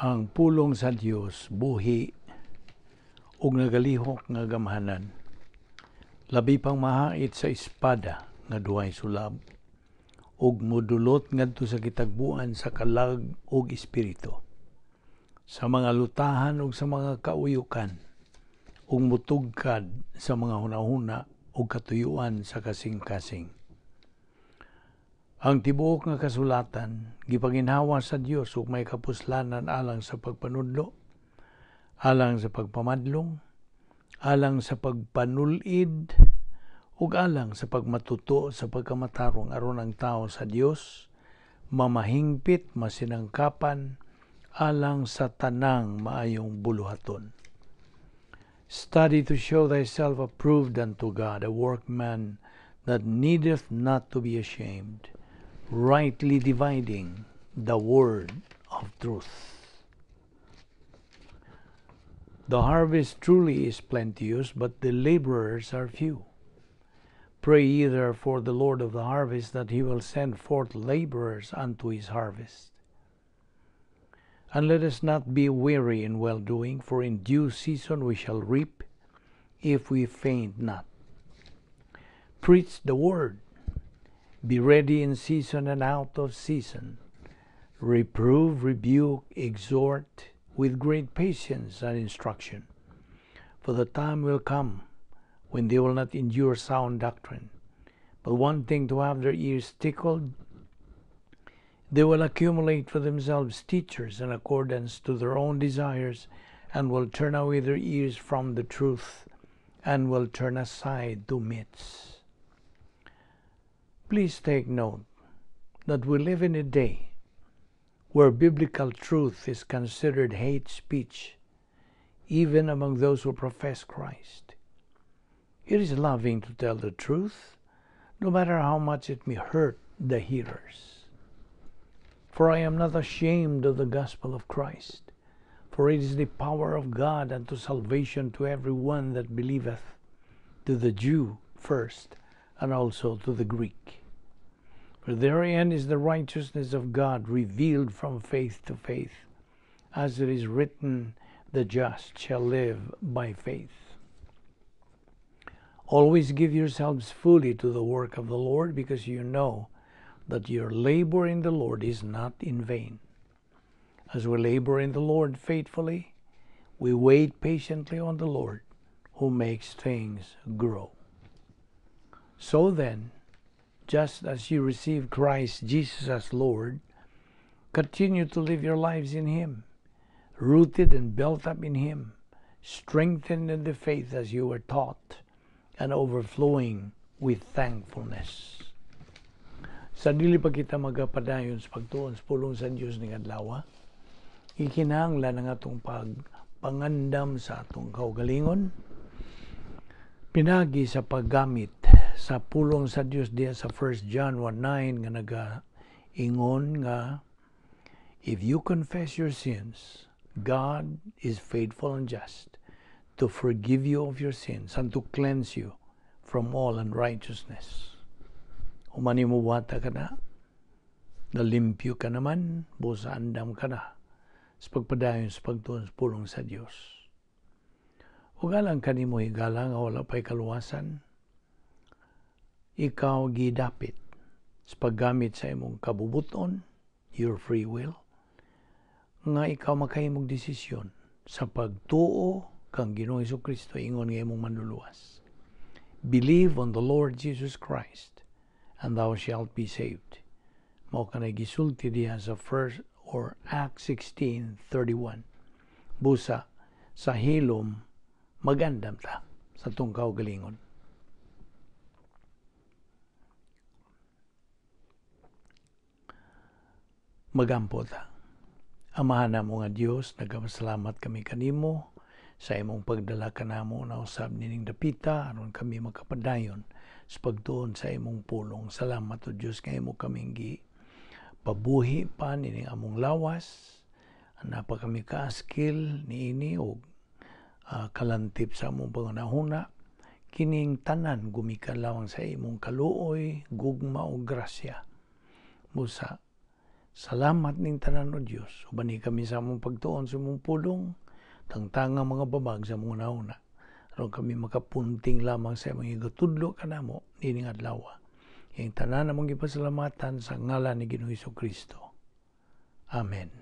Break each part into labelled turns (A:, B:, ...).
A: Ang pulong sa Dios buhi ug nagalihok nga gamhanan. Labi pang mahait sa espada nga duhay sulab ug modulot ngadto sa kitagbuan sa kalag ug espiritu, sa mga lutahan ug sa mga kauyukan, ug mutugkad sa mga hunahuna ug katuyuan sa kasing-kasing. Ang tibuok nga kasulatan gipaginhawa sa Dios ug may kapuslanan alang sa pagpanudlo, alang sa pagpamadlong, alang sa pagpanulid, ug alang sa pagmatuto sa pagkamatarong, aron ang tao sa Dios mamahingpit, masinangkapan alang sa tanang maayong buluhaton. Study to show thyself approved unto God, a workman that needeth not to be ashamed, rightly dividing the word of truth. The harvest truly is plenteous, but the laborers are few. Pray ye therefore the Lord of the harvest that he will send forth laborers unto his harvest. And let us not be weary in well doing, for in due season we shall reap if we faint not. Preach the word. Be ready in season and out of season. Reprove, rebuke, exhort with great patience and instruction. For the time will come when they will not endure sound doctrine, but wanting to have their ears tickled, they will accumulate for themselves teachers in accordance to their own desires, and will turn away their ears from the truth, and will turn aside to myths. Please take note that we live in a day where biblical truth is considered hate speech, even among those who profess Christ. It is loving to tell the truth, no matter how much it may hurt the hearers. For I am not ashamed of the gospel of Christ, for it is the power of God unto salvation to every one that believeth, to the Jew first, and also to the Greek. For therein is the righteousness of God revealed from faith to faith, as it is written, "The just shall live by faith." Always give yourselves fully to the work of the Lord, because you know that your labor in the Lord is not in vain. As we labor in the Lord faithfully, we wait patiently on the Lord, who makes things grow. So then, just as you receive Christ Jesus as Lord, continue to live your lives in Him, rooted and built up in Him, strengthened in the faith as you were taught, and overflowing with thankfulness. Sa dili pa kita magapadayon sa pagtuon sa pulong sa Dios ning adlaw, ikinahanglan ang atong pagpangandam sa atong kaugalingon pinagi sa paggamit sa pulong sa Dios diya sa 1 John 1:9 nga nagaingon nga, "If you confess your sins, God is faithful and just to forgive you of your sins and to cleanse you from all unrighteousness." Human nimo buhata kana, nalimpyo ka naman, busa andam ka na sa pagpadayon sa pagtuon sa pulong sa Dios. Ug alang kanimo, higala, nga wala pa'y kaluwasan, ikaw gidapit sa paggamit sa imong kabubuton, your free will, nga ikaw makahimog desisyon sa pagtuo kang Ginoong Kristo ingon nga imong manluluwas. "Believe on the Lord Jesus Christ and thou shalt be saved." Mao kanay gisulti diha sa first or Acts 16:31. Busa sa hilom magandam ta sa atong kaugalingon. Magampo ta. Amahan namo nga Dios, nagapasalamat kami kanimo sa imong pagdala kanamo na usab nining dapita aron kami makapadayon sa pagtuon sa imong pulong. Salamat o Dios nga imo kaming gi pabuhi pa nining among lawas. Napa kami kaaskil niini og kalantip sa among pangunahuna. Kining tanan gumikan lamang sa imong kaluoy, gugma ug grasya. Busa Salamat ning tanan, O Dios. Ubani kami sa among pagtuon sa imong pulong, tangtanga mga babag sa among hunahuna, aron kami makapunting lamang sa imong igutudlo kanamo nining adlaw. Ing tanan among gipasalamatan sa ngalan ni Ginoong Kristo. Amen.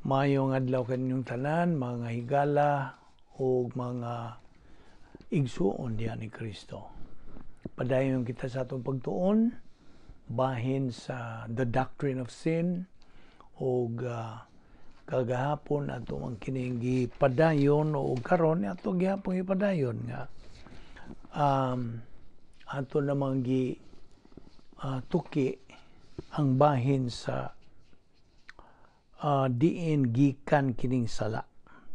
A: Maayong adlaw kaninyong tanan, mga higala o mga igsuon diha ni Kristo. Padayon kita sa atong pagtuon bahin sa the doctrine of sin o kagahapon ato ang kining gipadayon o karon ato gihapon gipadayon nga ato namang gi tuki ang bahin sa diin gikan kining sala.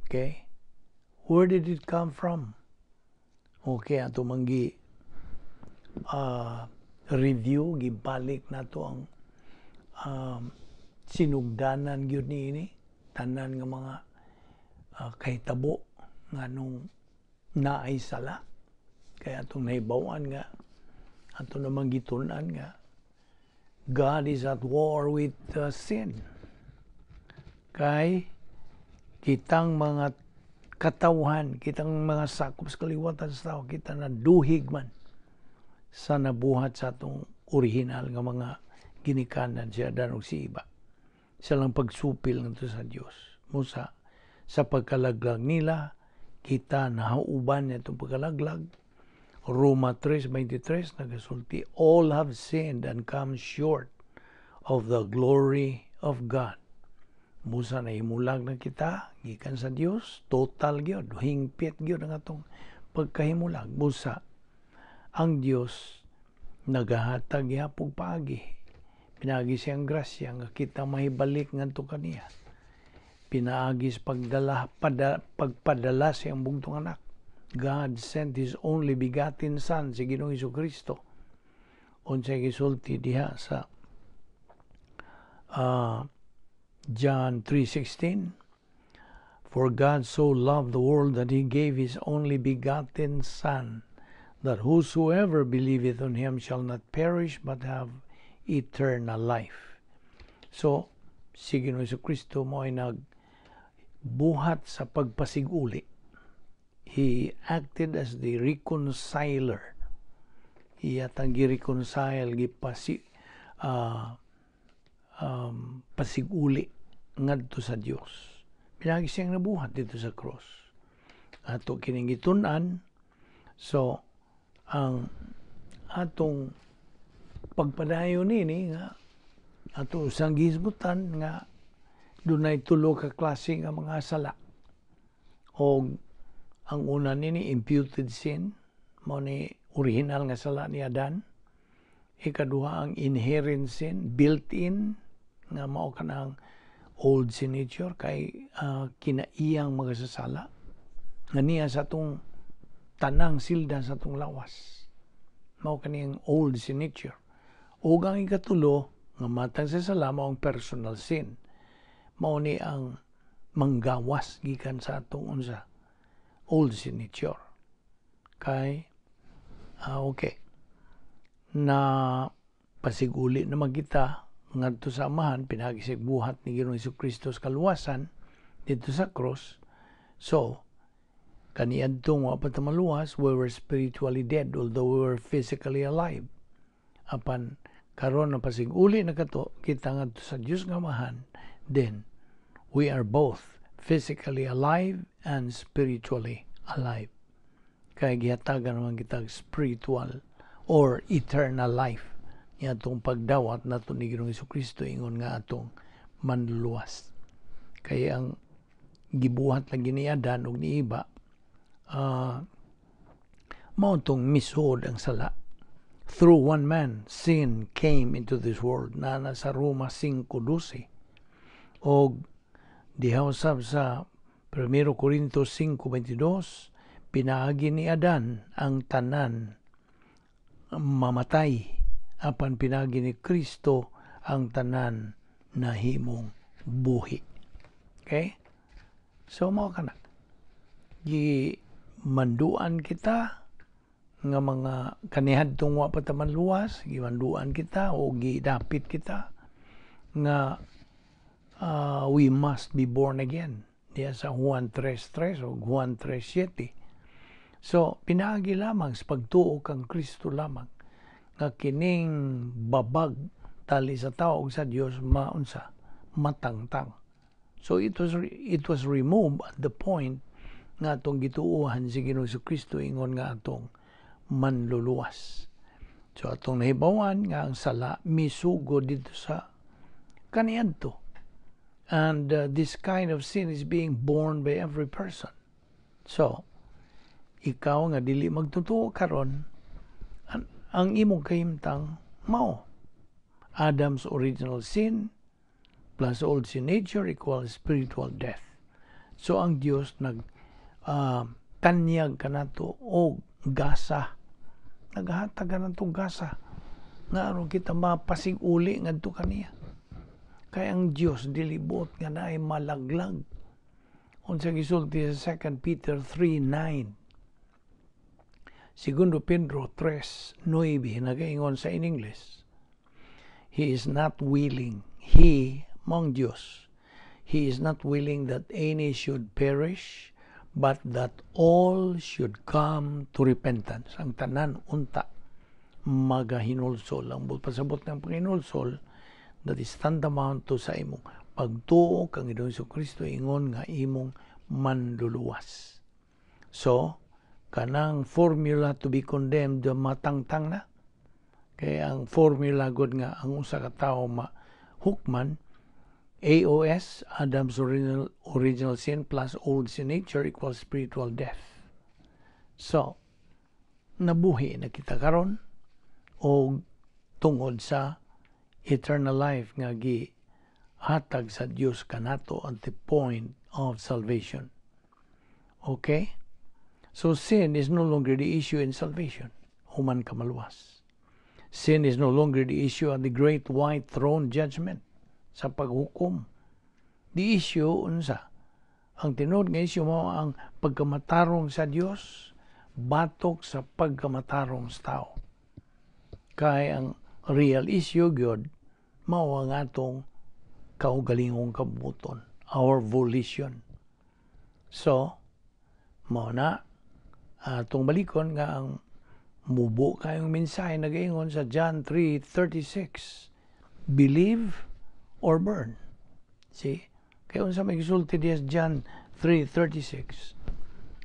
A: Okay? Where did it come from? Okay, ato mang gi review, gibalik nato ang sinugdanan gyud niini tanan nga mga kahitabo nganong naay sala. Kaya atong nahibaw-an nga ato namang gitun-an nga God is at war with sin. Kay kitang mga katawhan, kitang mga sakop sa kaliwatan sa tao, kita na duhig man sa nabuhat sa atong original nga mga ginikanan, si Adan ug si Eva. Sa lang pagsupil ngadto sa Dios. Musa sa pagkalaglag nila, kita nahauban nitong pagkalaglag. Roma 3:23 nagasulti, "All have sinned and come short of the glory of God." Musa nahimulag na kita gikan sa Dios, total gyud, hingpit gyud ang atong pagkahimulag. Busa ang Dios nagahatag gihapon paagi. Pinaagi siyang grasya nga kita mahibalik ngadto kaniya. Pinaagi sa pagpadala sa iyang bugtong anak. God sent His only begotten Son, si Ginoong Kristo. Unsay gisulti diha sa John 3:16? "For God so loved the world that He gave His only begotten Son, that whosoever believeth on Him shall not perish but have eternal life." So, si Ginoong Kristo mo ay nagbuhat sa pagpasiguli. He acted as the reconciler. Iya tang gi-reconcile, gipasi pasiguli ngadto sa Dios. Pinaagi siyang nabuhat dito sa cross. Ato kining gitun-an. So ang atong pagpadayon nini nga ato sang gihisgutan nga dunay tulo ka klase nga mga sala. Og ang una nini, imputed sin, mao ni original nga sala ni Adan. Ikaduha, ang inherent sin, built-in nga mao kanang old sin nature kay kinaiyang magasasala nga niya sa atong tanang silda sa atong lawas. Mao kaniyang old sin nature. Ug ang ikatulo nga matang sa sala mao ang personal sin. Mao ni ang manggawas gikan sa atong unsa, old sin nature. Kay okay na pasiguli naman kita ngadto sa Amahan pinaagi sa buhat ni Ginoong Kristo sa kaluwasan dito sa cross. So kaniadtong wa pa ta maluwas, we were spiritually dead although we were physically alive. Apan karon na pasiguli na kato kita ngadto sa Dios nga Amahan, then we are both physically alive and spiritually alive. Kay gihatagan naman kita spiritual or eternal life niya atong pagdawat nato ni Ginoong Kristo ingon nga atong manluluwas. Kay ang gibuhat lagi ni Adan ug ni Eva, mao tong misod ang sala. "Through one man, sin came into this world." Na sa Roma 5:12. Og diha usab sa 1 Corinto 5:22, pinaagi ni Adan ang tanan mamatay, apan pinaagi ni Kristo ang tanan nahimong buhi. Okay? So mao kana. Gi manduan kita Nga mga kanihadtong wa pa ta maluwas, gimanduan kita o gidapit kita nga we must be born again. Diya sa Juan 3.3 o Juan 3.7. So, pinaagi lamang sa pagtuo kang Kristo lamang nga kining babag tali sa tao ug sa Dios maunsa, matangtang. So it was removed at the point nga atong gituohan si Ginoong Kristo ingon nga atong manluluwas. So atong nahibawan nga ang sala misugod dito sa kaniadto. And this kind of sin is being born by every person. So, ikaw nga dili magtotoo karon, ang imong kahimtang mao Adam's original sin plus old sin nature equals spiritual death. So ang Dios nag tanyag kanato og gasa. Naghatag kanato gasa nga aron kita mapasig-uli ngadto kaniya. Kay ang Dios dili buot nga naay malaglag. Unsa gisulti sa 2 Peter 3:9? Segundo Pedro 3:9 nagaingon sa in English, "He is not willing," He, mong Dios, "He is not willing that any should perish, but that all should come to repentance." Ang tanan unta magahinulsol. Ang pasabot ng paghinulsol, that is tantamount to sa imong pagtuo kang Ginoong Kristo ingon nga imong manluluwas. So, kanang formula to be condemned matangtang na. Kaya ang formula gud nga ang usa ka tawo mahukman, AOS, Adam's original sin plus old sin nature equals spiritual death. So, nabuhi na kita karon og tungod sa eternal life nga gi hatag sa Dios kanato at the point of salvation. Okay? So sin is no longer the issue in salvation. Human ka maluwas. Sin is no longer the issue at the great white throne judgment sa paghukom. The issue unsa? Ang tinuod nga issue mo ang pagkamatarong sa Dios batok sa pagkamatarong sa tao. Kay ang real issue gyud mao ang atong kaugalingong kabubut-on, our volition. So, mao na atong balikon nga ang mubo kayong mensahe nagaingon sa John 3:36, "Believe or burn." See? Kaya unsa may gisulti diya sa John 3:36?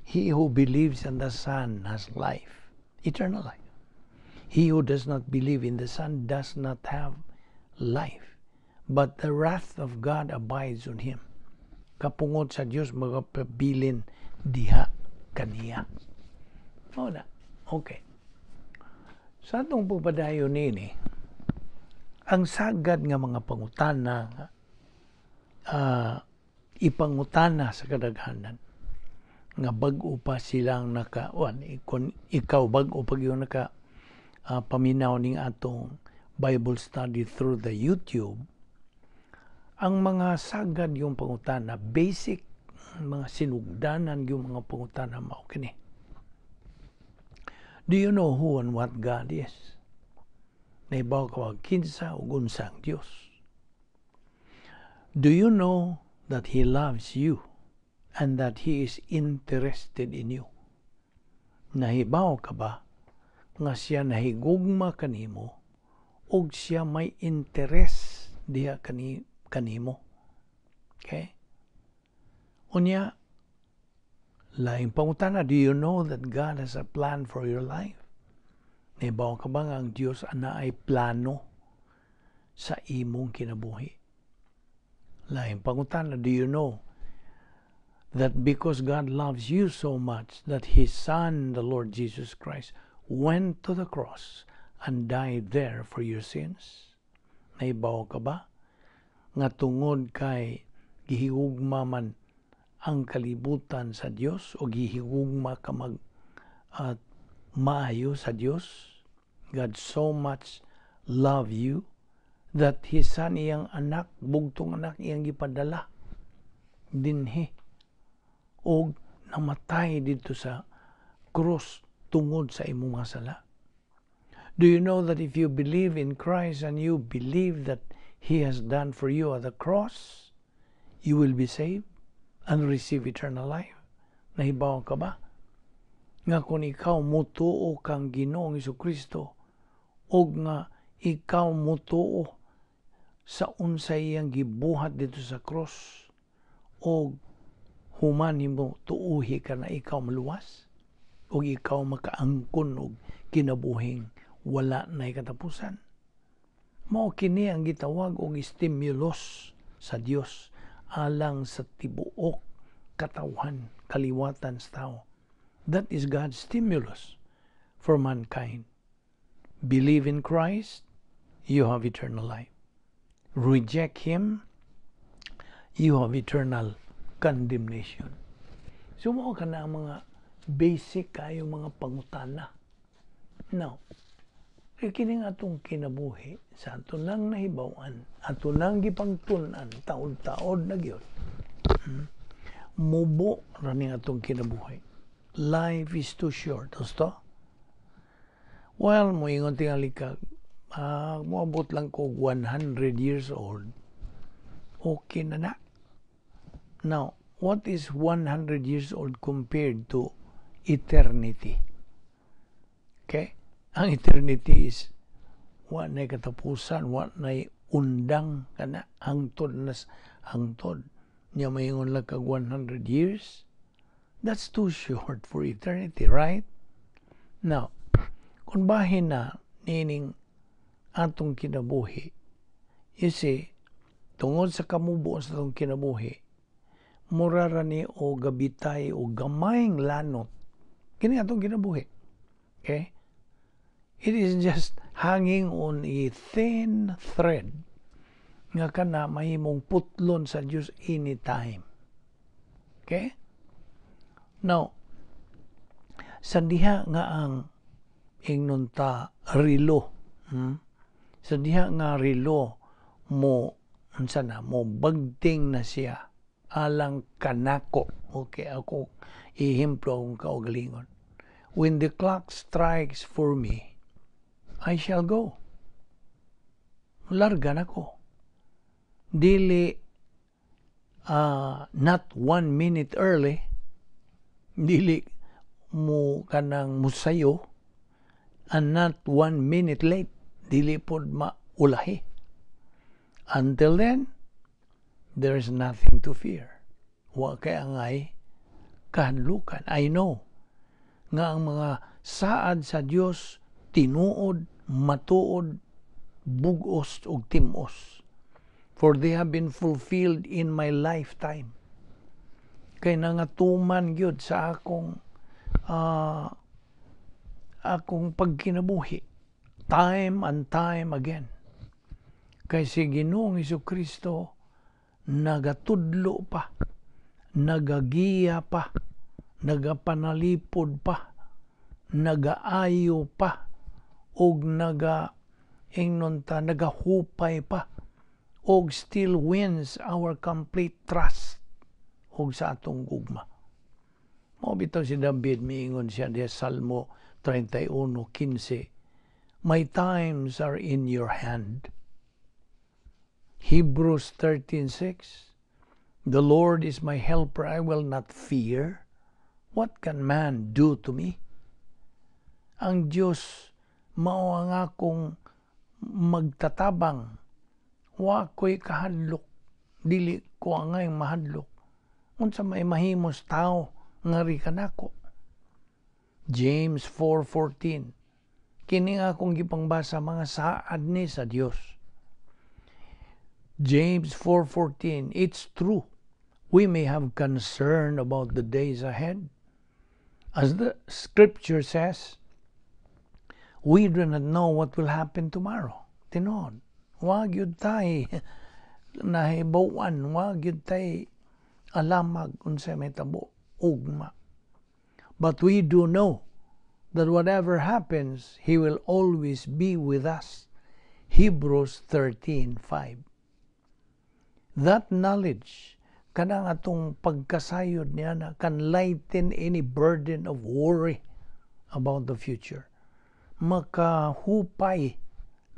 A: "He who believes in the Son has life, eternal life. He who does not believe in the Son does not have life, but the wrath of God abides on him." Kapungot sa Dios magapabilin diha kaniya. Mao na. Okay. Sa atong pagpadayon nini, ang sagad nga mga pangutana ipangutana sa kadaghanan nga bag-o pa silang naka wan, kung ikaw bag-o pa gyud naka paminaw ning atong Bible study through the YouTube, ang mga sagad yung pangutana, basic, mga sinugdanan yung mga pangutana mao kini: Do you know who and what God is? Nahibaw ka ba kinsa ug unsa ang Dios? Do you know that He loves you and that He is interested in you? Nahibaw ka ba nga siya nahigugma kanimo ug siya may interes diha kanimo? Okay? Unya, laing pangutana, do you know that God has a plan for your life? Nahibaw ka ba nga ang Dios anaay plano sa imong kinabuhi? Laing pangutana, do you know that because God loves you so much that His Son, the Lord Jesus Christ, went to the cross and died there for your sins? Nahibaw ka ba nga tungod kay gihigugma man ang kalibutan sa Dios o gihigugma ka mag at maayo sa Dios? God so much love you that His Son, iyang anak, bugtong anak, iyang gipadala dinhi og namatay dito sa krus. Tungod sa imong mga sala? Do you know that if you believe in Christ and you believe that He has done for you at the cross, you will be saved and receive eternal life? Nahibaw ka ba nga kung ikaw mutuo kang Ginoong Kristo ug nga ikaw mutuo sa unsay iyang gibuhat didto sa cross og human nimo tuuhi ka na ikaw maluwas ug ikaw makaangkon og kinabuhing wala nay katapusan? Mao kini ang gitawag og stimulus sa Dios alang sa tibuok katawhan, kaliwatan sa tao. That is God's stimulus for mankind. Believe in Christ, you have eternal life. Reject Him, you have eternal condemnation. So mao kana ang mga basic kayo mga pangutana. Now, kay kini nga atong kinabuhi sa ato nang nahibaw-an, ato nang gipangtun-an, taod-taod na gyud. Mubo ra ning atong kinabuhi. Life is too short. Gusto? Well, moingon tingali ka, moabot lang ko 100 years old. Okay na na. Now, what is 100 years old compared to eternity? Okay? Ang eternity is wa na katapusan, wa na undang kana hangtod na hangtod. Nya maingon lang kag 100 years, that's too short for eternity, right? Now, kung bahin na nining atong kinabuhi, you see, tungod sa kamubo sa atong kinabuhi, mura ra ni o gabitay o gamayng lanot kini atong kinabuhi. Okay? It is just hanging on a thin thread nga kana mahimong putlon sa Dios anytime. Okay? Now, sa diha nga ang ingnon ta rilo, Sa diha nga rilo mo unsa na mo bagting na siya alang kanako. Okay, ako ihemplo akong kaugalingon. When the clock strikes for me, I shall go. Larga na ko. Dili not one minute early, dili mo kanang musayo, and not one minute late, dili pod maulahi. Until then, there is nothing to fear. Wa kay angay kahadlukan. I know nga ang mga saad sa Dios tinuod, matuod, bugos ug timos. For they have been fulfilled in my lifetime. Kay nangatuman gyud sa akong pagkinabuhi. Time and time again. Kay si Ginoong Kristo nagatudlo pa, nagagiya pa, nagapanalipod pa, nagaayo pa, og naga ingnon ta nagahupay pa, og still wins our complete trust og sa atong gugma. Mao bitaw si David, miingon siya diha Salmo 31:15, "My times are in your hand." Hebrews 13:6, "The Lord is my helper, I will not fear. What can man do to me?" Ang Diyos mao ang akong magtatabang. Wa ko'y kahadlok. Dili ko angay mahadlok. Unsa may mahimos tao ngari kanako? James 4:14. Kini nga akong gipangbasa, mga saad ni sa Dios. James 4:14. It's true. We may have concern about the days ahead. As the scripture says, we do not know what will happen tomorrow. Tinuod. Wa gyud tay nahibaw-an, wa gyud tay alamag unsay mahitabo ugma. But we do know that whatever happens, He will always be with us. Hebrews 13:5. That knowledge, kanang atong pagkasayod niya na, can lighten any burden of worry about the future. Makahupay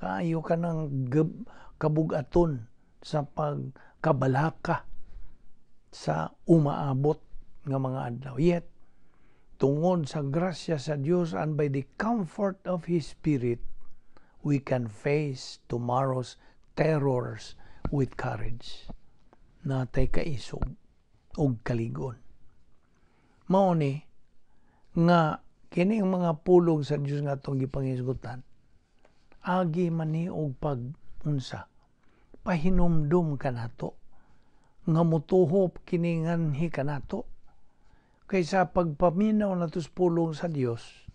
A: kaayo ka ng kabugaton sa pagkabalaka sa umaabot nga mga adlaw. Yet, tungod sa grasya sa Dios and by the comfort of His Spirit, we can face tomorrow's terrors with courage. Natay kaisog ug kaligon. Mao ni nga kini ang mga pulong sa Dios nga atong gipangisgutan, agi man ni og pag unsa, pahinumdum kanato nga mutuhop kini nganhi kanato, kay sa pagpaminaw nato sa pulong sa Dios,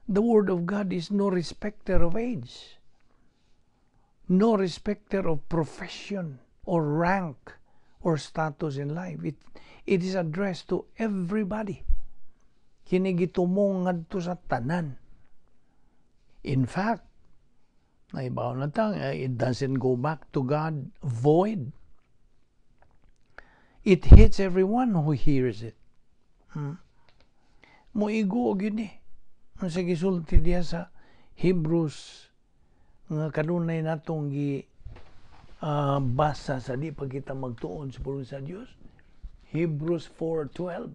A: the word of God is no respecter of age, no respecter of profession or rank or status in life. It is addressed to everybody. Kini gitumong ngadto sa tanan. In fact, naibaw na ta, it doesn't go back to God void. It hits everyone who hears it. Moigo gyud ni. Ang sa gisulti diya sa Hebrews nga kanunay natong gi basa sa di pa kita magtuon sa pulong sa Dios. Hebrews 4:12.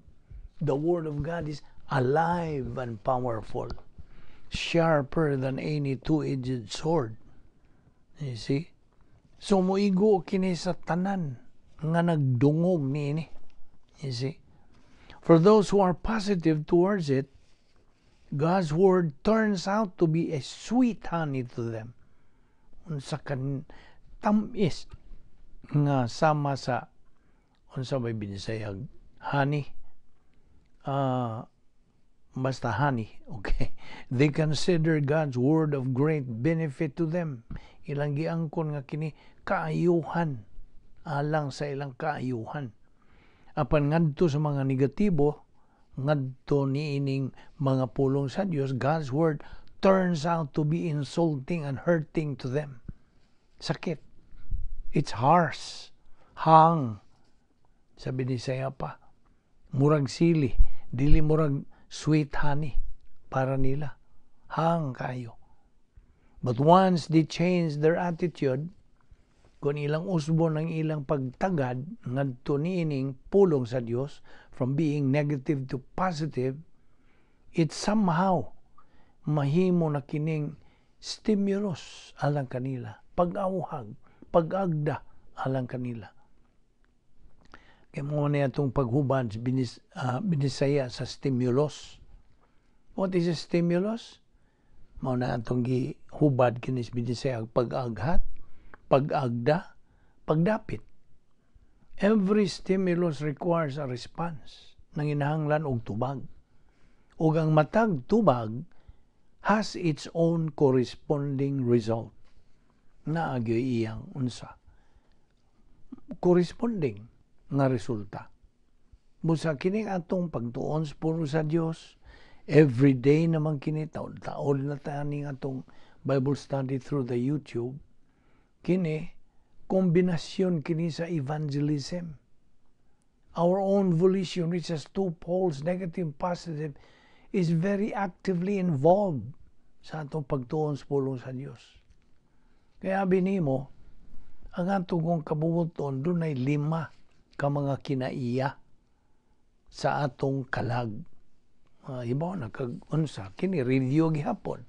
A: The word of God is alive and powerful, sharper than any two-edged sword. You see? So moigo kini sa tanan nga nagdungog niini. You see? For those who are positive towards it, God's word turns out to be a sweet honey to them. Unsa kan tamis nga sama sa, unsa may Binisayag honey, basta honey, okay? They consider God's word of great benefit to them. Ilang giangkon nga kini kaayuhan, alang sa ilang kaayuhan. Apan ngadto sa mga negatibo, ngadto niining mga pulong sa Dios, God's word turns out to be insulting and hurting to them. Sakit. It's harsh. Hang. Sabi ni Isaiah pa. Murag sili. Dili murag sweet honey para nila. Hang kayo. But once they change their attitude, kung ilang usbon ang ilang pagtagad ngadto niining pulong sa Dios from being negative to positive, it somehow mahimo na kining stimulus alang kanila, pag-awhag, pag-agda alang kanila. Kay mo na atong paghubad binisaya sa stimulus. What is a stimulus? Mao na atong gihubad kinis binisaya, pag-aghat, pag-agda, pagdapit. Every stimulus requires a response. Nanginahanglan og tubag. Ug ang matag tubag has its own corresponding result. Naa gyoy iyang unsa? Corresponding nga resulta. Busa kini atong pagtuon sa pulong sa Dios, every day naman kini, taon-taon na ta ning atong Bible study through the YouTube, kini kombinasyon kini sa evangelism. Our own volition, which has two poles, negative and positive, is very actively involved sa atong pagtuon sa pulong sa Dios. Kaya binimo, ang atong kong kabubuton, dunay lima ka mga kinaiya sa atong kalag. Ibaw na kag unsa kini, review gihapon.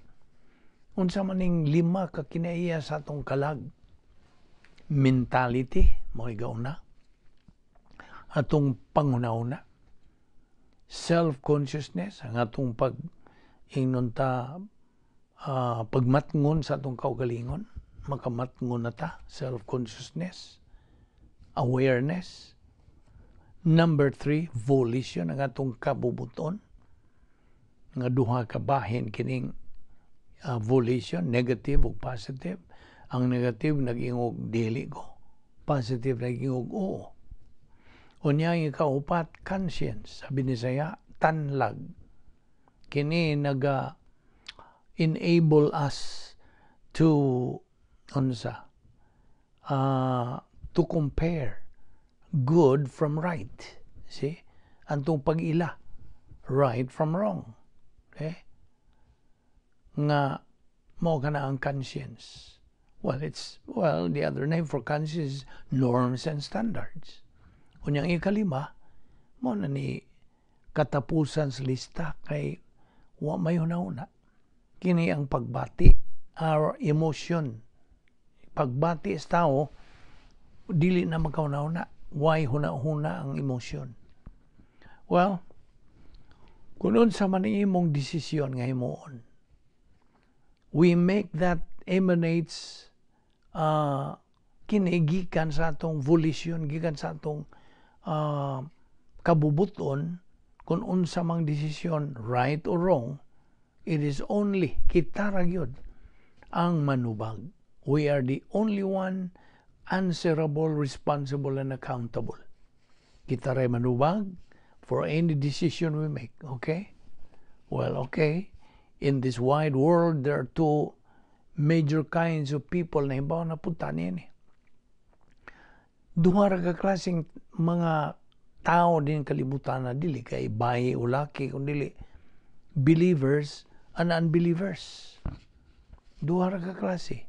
A: Unsa maning lima ka kinaiya sa atong kalag? Mentality, mo na. Atong panghuna-huna. Self-consciousness, ang atong pag ingnon ta pagmatngon sa atong kaugalingon, makamatngon na ta, self-consciousness, awareness. Number three, volition, ang atong kabubuton. Nga duha ka bahin kining volition, negative ug positive. Ang negative nag-ingog dili ko. Positive nag-ingog oo. Unya ang ikaupat, conscience. Sabi ni saya, tanlag. Kini naga enable us to unsa, to compare good from right. See? Antong pag-ila, right from wrong. Okay? Nga mao kana ang conscience. Well, it's well, the other name for conscience is norms and standards. Unyang ikalima, mao na ni katapusan sa lista kay wa may hunahuna. Kini ang pagbati, our emotion. Pagbati sa tao, dili na makahuna-huna. Why huna-huna ang emotion? Well, kung unsa man imong desisyon nga himuon, we make that emanates kini gikan sa atong volition, gikan sa atong kabubuton. Kung unsa mang desisyon, right or wrong, it is only kita ra gyud ang manubag. We are the only one answerable, responsible, and accountable. Kita ray manubag for any decision we make, okay? Well, okay. In this wide world, there are two major kinds of people na hibaw na punta niyan eh. Duha ra ka klaseng mga tao din kalibutan na dili kay bayi o laki kun dili believers and unbelievers. Duha ra ka klase.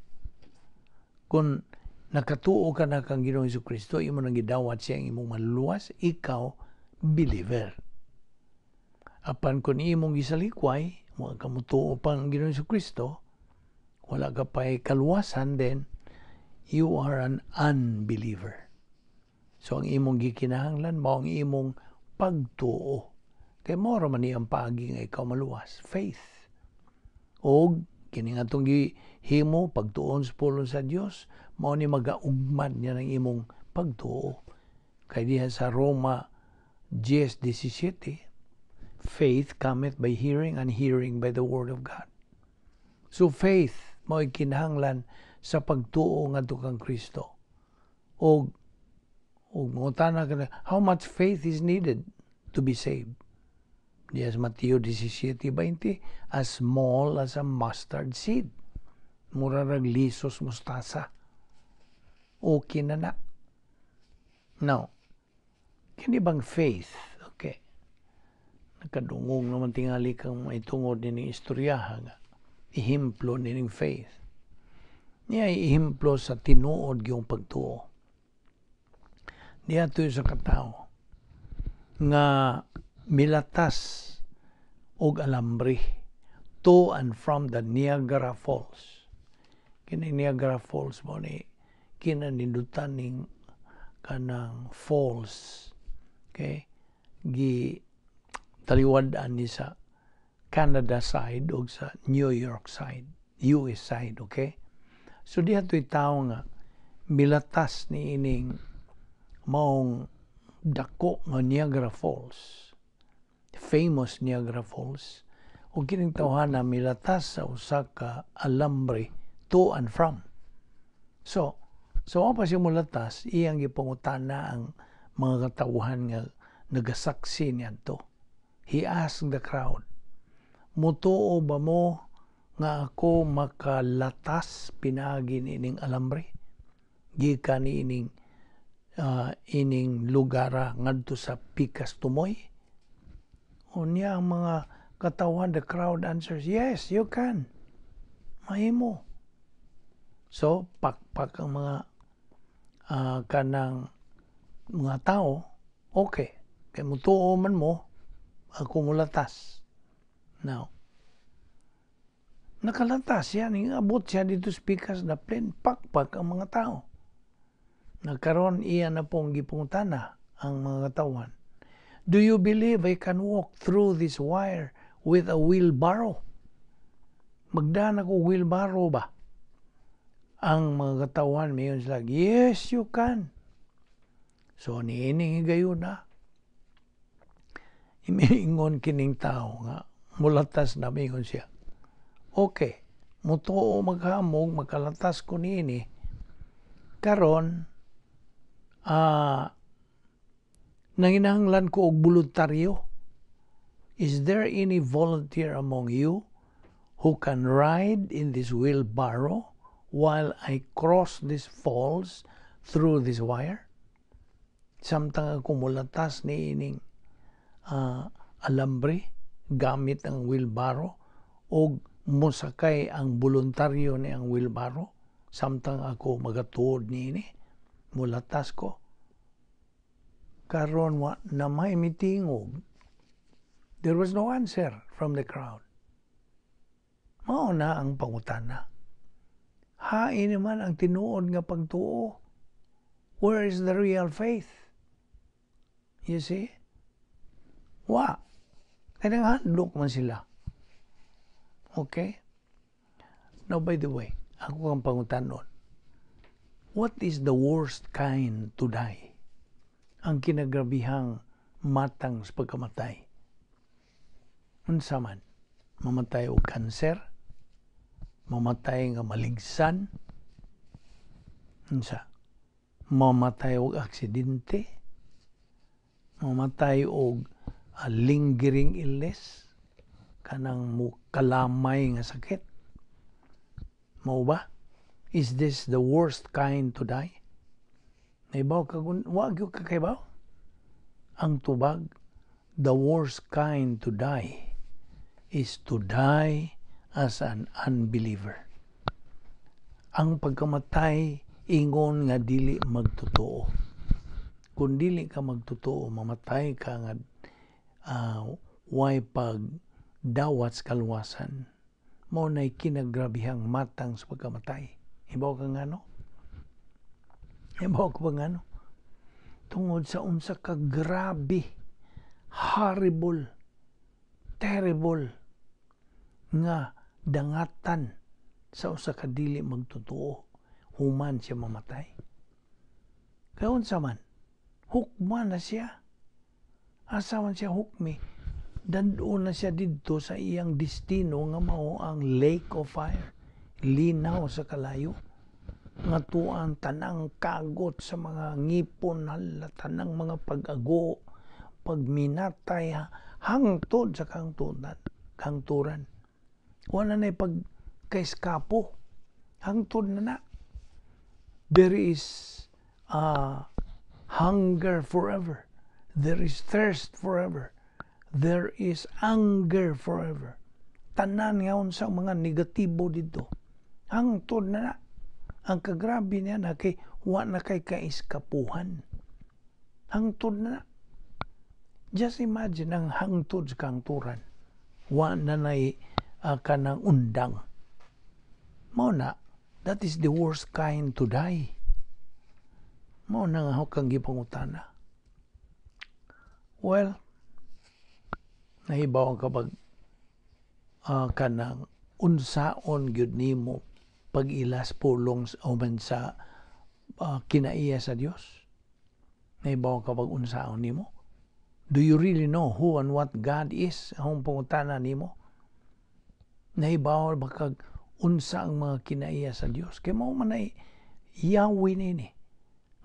A: Kung nakatuo ka na kang Ginoong Kristo, imo nang gidawat siya ang imong maluluwas, ikaw believer. Apan kung imong gisalikway, wa ka mutuo pa ang Ginoong Kristo, wala ka pa'y kaluwasan, then you are an unbeliever. So ang imong gikinahanglan mao ang imong pagtuo. Kay mao ra man ni ang paagi nga ikaw maluwas, faith. Og kini nga atong gihimo pagtuon sa pulong sa Dios, mao ni magaugmad niya ng imong pagtuo. Kay diha sa Roma 10:17, faith cometh by hearing, and hearing by the word of God. So faith mao'y kinahanglan sa pagtuo ngadto kang Kristo. Og mangutana ka, how much faith is needed to be saved? Yes, Mateo 17:20, as small as a mustard seed. Mura rag lisos mustasa. Okay na na. Now, kini bang faith? Okay. Nakadungog naman tingali kang may tungod nining istoryaha nga ehemplo nining faith. Niya ay ehemplo sa tinuod yung pagtuo. Niya sa katao nga milatas og alambre to and from the Niagara Falls. Kini Niagara Falls mo ni kinanindutan ning kanang falls. Okay? Gi taliwad-an ni sa Canada side o sa New York side, US side, okay? So diha to'y tao nga milatas ni ining maong dako nga Niagara Falls, famous Niagara Falls, ug kining tawhana milatas sa usa ka alambre to and from. So wa pa siya mulatas, iyang gipangutana ang mga katawhan nga nagasaksi niadto. He asked the crowd, "Mutuo ba mo nga ako makalatas pinaagi niining alambre? Gikan niining ining lugara ngadto sa pikas tumoy?" Unya ang mga katawan, the crowd answers, "Yes, you can. Mahimo." So, pakpak ang mga kanang mga tao, okay. Kay mutuo man mo, ako mulatas. Now, nakalatas siya, abot siya dito sa pikas na plane, pakpak ang mga tao. Nagkaroon iya na pong gipangutana ang mga katawan. "Do you believe I can walk through this wire with a wheelbarrow? Magdaan ako wheelbarrow ba?" Ang mga katawan, mayon sila, "Yes, you can." So, niining higayon na, imiingon kining tao nga mulatas na, mingon siya, "Okay, mutuo maghamog, makalatas ko niini. Karon, nanginahanglan ko og voluntaryo. Is there any volunteer among you who can ride in this wheelbarrow while I cross this falls through this wire? Samtang ako mulatas ni ining alambre gamit ang wheelbarrow og Mosakay ang voluntaryo ni ang wheelbarrow samtang ako magatuod niini, mulatas ko. Karon wa na may mitingog. There was no answer from the crowd. Mao na ang pangutana. Hain naman ang tinuod nga pagtuo? Where is the real faith? You see? Wa. Kaya nahadlok man sila. Okay? Now, by the way, ako ang pangutanon. What is the worst kind to die? Ang kinagrabihang matang sa pagkamatay. Unsa man? Mamatay og kanser? Mamatay nga maligsan? Unsa? Mamatay og aksidente? Mamatay og lingering illness? Kanang mo kalamay nga sakit? Mao ba? Is this the worst kind to die? Naibaw ka kun wa gyud ka kaibaw? Ang tubag, the worst kind to die is to die as an unbeliever. Ang pagkamatay ingon nga dili magtotoo. Kung dili ka magtotoo, mamatay ka nga way pag dawat sa kaluwasan. Mao na'y kinagrabihang matang sa pagkamatay. Ibaw ka ngano? Ibaw ka ba ngano? Tungod sa unsa ka grabe, horrible, terrible nga dangatan sa usa ka dili magtotoo human siya mamatay. Kaya unsa man, hukman na siya. Asa man siya hukmi? Dad-on na siya didto sa iyang destino nga mao ang lake of fire. Linaw sa kalayo. Nga tuang tanang kagot sa mga ngipon, hala, tanang mga pag-ago, pagminatay, hangtod sa kangturan. Kangturan. Wala na pag kaiskapo. Hangtod na na. There is hunger forever. There is thirst forever. There is anger forever. Tanan nga unsa mga negatibo dito. Hangtod na na. Ang kagrabe niya na kay wa na kay kaiskapuhan. Hangtod na na. Just imagine ang hangtod sa kangturan. Wa na nay kanang undang. Mao na, that is the worst kind to die. Mao na nga kang gipangutana. Well, nahibaw ka pag kanang unsaon gyud nimo pag-ilas pulong o man sa kinaiya sa Dios? Nahibaw ka pag unsaon nimo? Do you really know who and what God is? Akong pangutana nimo. Nahibaw ba kag unsa ang mga kinaiya sa Dios? Kay mao man ay Yahweh nini.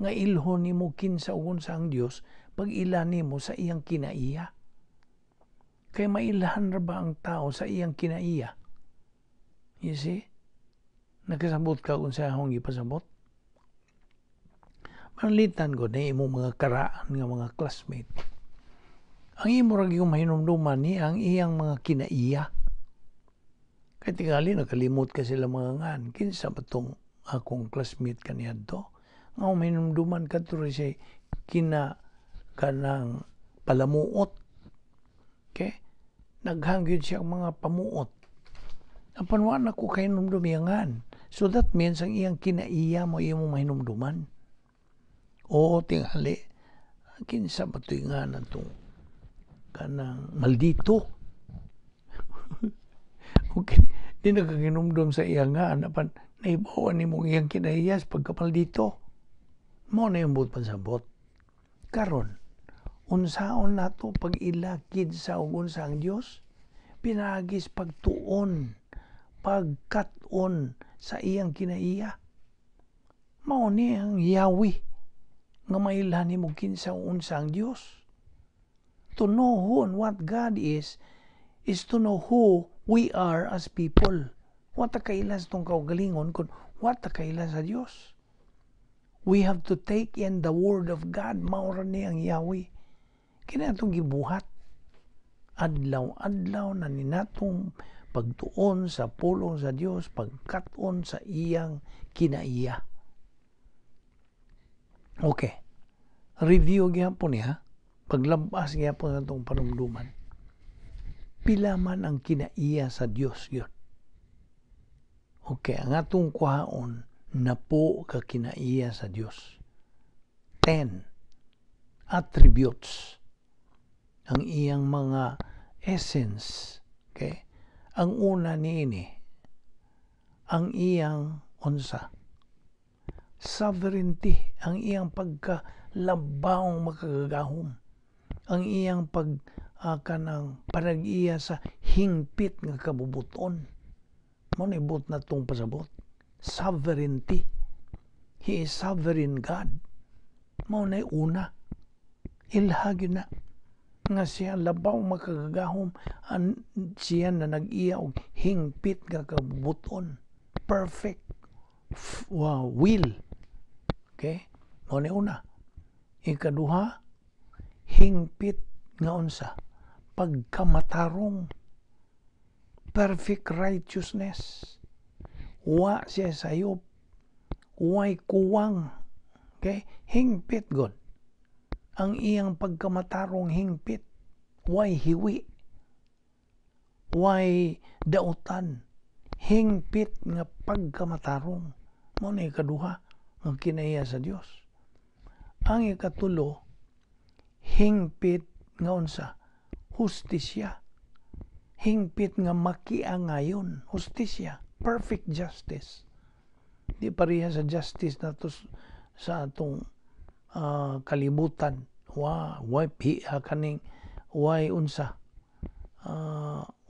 A: Nga ilhon nimo kinsa ug unsa ang Dios pag ila nimo sa iyang kinaiya. Kay mailhan ra ba ang tao sa iyang kinaiya? You see? Nakasabot ka kung sa akong gipasabot? Panalitan ko na imong mga karaan nga mga classmate. Ang imo ra gyud mahinumduman ni ang iyang mga kinaiya. Kay tingali nakalimot ka sila mga ngan. Kinsa ba tong akong classmate kaniadto? Nga mahinumduman kadto ra siya kina kanang palamuot. Okay? Naghangyod siya ang mga pamuot. Apan wa na ko kahinumdum ngan. So that means ang iyang kinaiya mo iyong mahinumduman. Oo, tingali. Kinsa ba ito nga na itong kanang maldito? Okay, di nakakinumdum sa iya nga, apan naibawan ni mong iyang kinaiyas pagkamaldito. Mao na yung buot pansabot. Karon, unsaon nato pag-ila kinsa ug unsa ang Dios? Pinaagis pagtuon, pagkat-on sa iyang kinaiya. Mao ni ang Yahweh nga mailhan nimo kinsa ug unsa ang Dios. To know who and what God is to know who we are as people. Wa ta kaila sa atong kaugalingon kung wa ta kaila sa Dios. We have to take in the word of God. Mao ra ni ang Yahweh. Kini atong gibuhat. Adlaw-adlaw na ninatong Pagtuon sa pulong sa Dios, pagkat-on sa iyang kinaiya. Okay. Review gihapon niya. Paglabas gihapon sa atong panumduman. Pila man ang kinaiya sa Dios gyud? Okay, ang atong kuhaon, 10 ka kinaiya sa Dios. 10 attributes ang iyang mga essence. Okay? Ang una niini, ang iyang unsa? Sovereignty, ang iyang pagkalabawng makagagahom. Ang iyang pag kanang panag-iya sa hingpit nga kabubuton. Mao ni buot natong pasabot. Sovereignty. He is sovereign God. Mao na una. Ilha gyud na nga siya labaw makagagahom, an siya na nag-iya og hingpit nga kabubuton, perfect will. Okay, mao ni una. Ikaduha, hingpit nga unsa? Pagkamatarong, perfect righteousness. Wa siya sayop, way kuwang. Okay, hingpit god ang iyang pagkamatarong, hingpit, way hiwi, way dautan, hingpit nga pagkamatarong. Mao na ikaduha nga kinaiya sa Dios. Ang ikatulo, hingpit nga unsa? Hustisya. Hingpit nga makiangayon, hustisya, perfect justice. Di pareha sa justice nato sa atong kalibutan. Wa way pi kaning way unsa,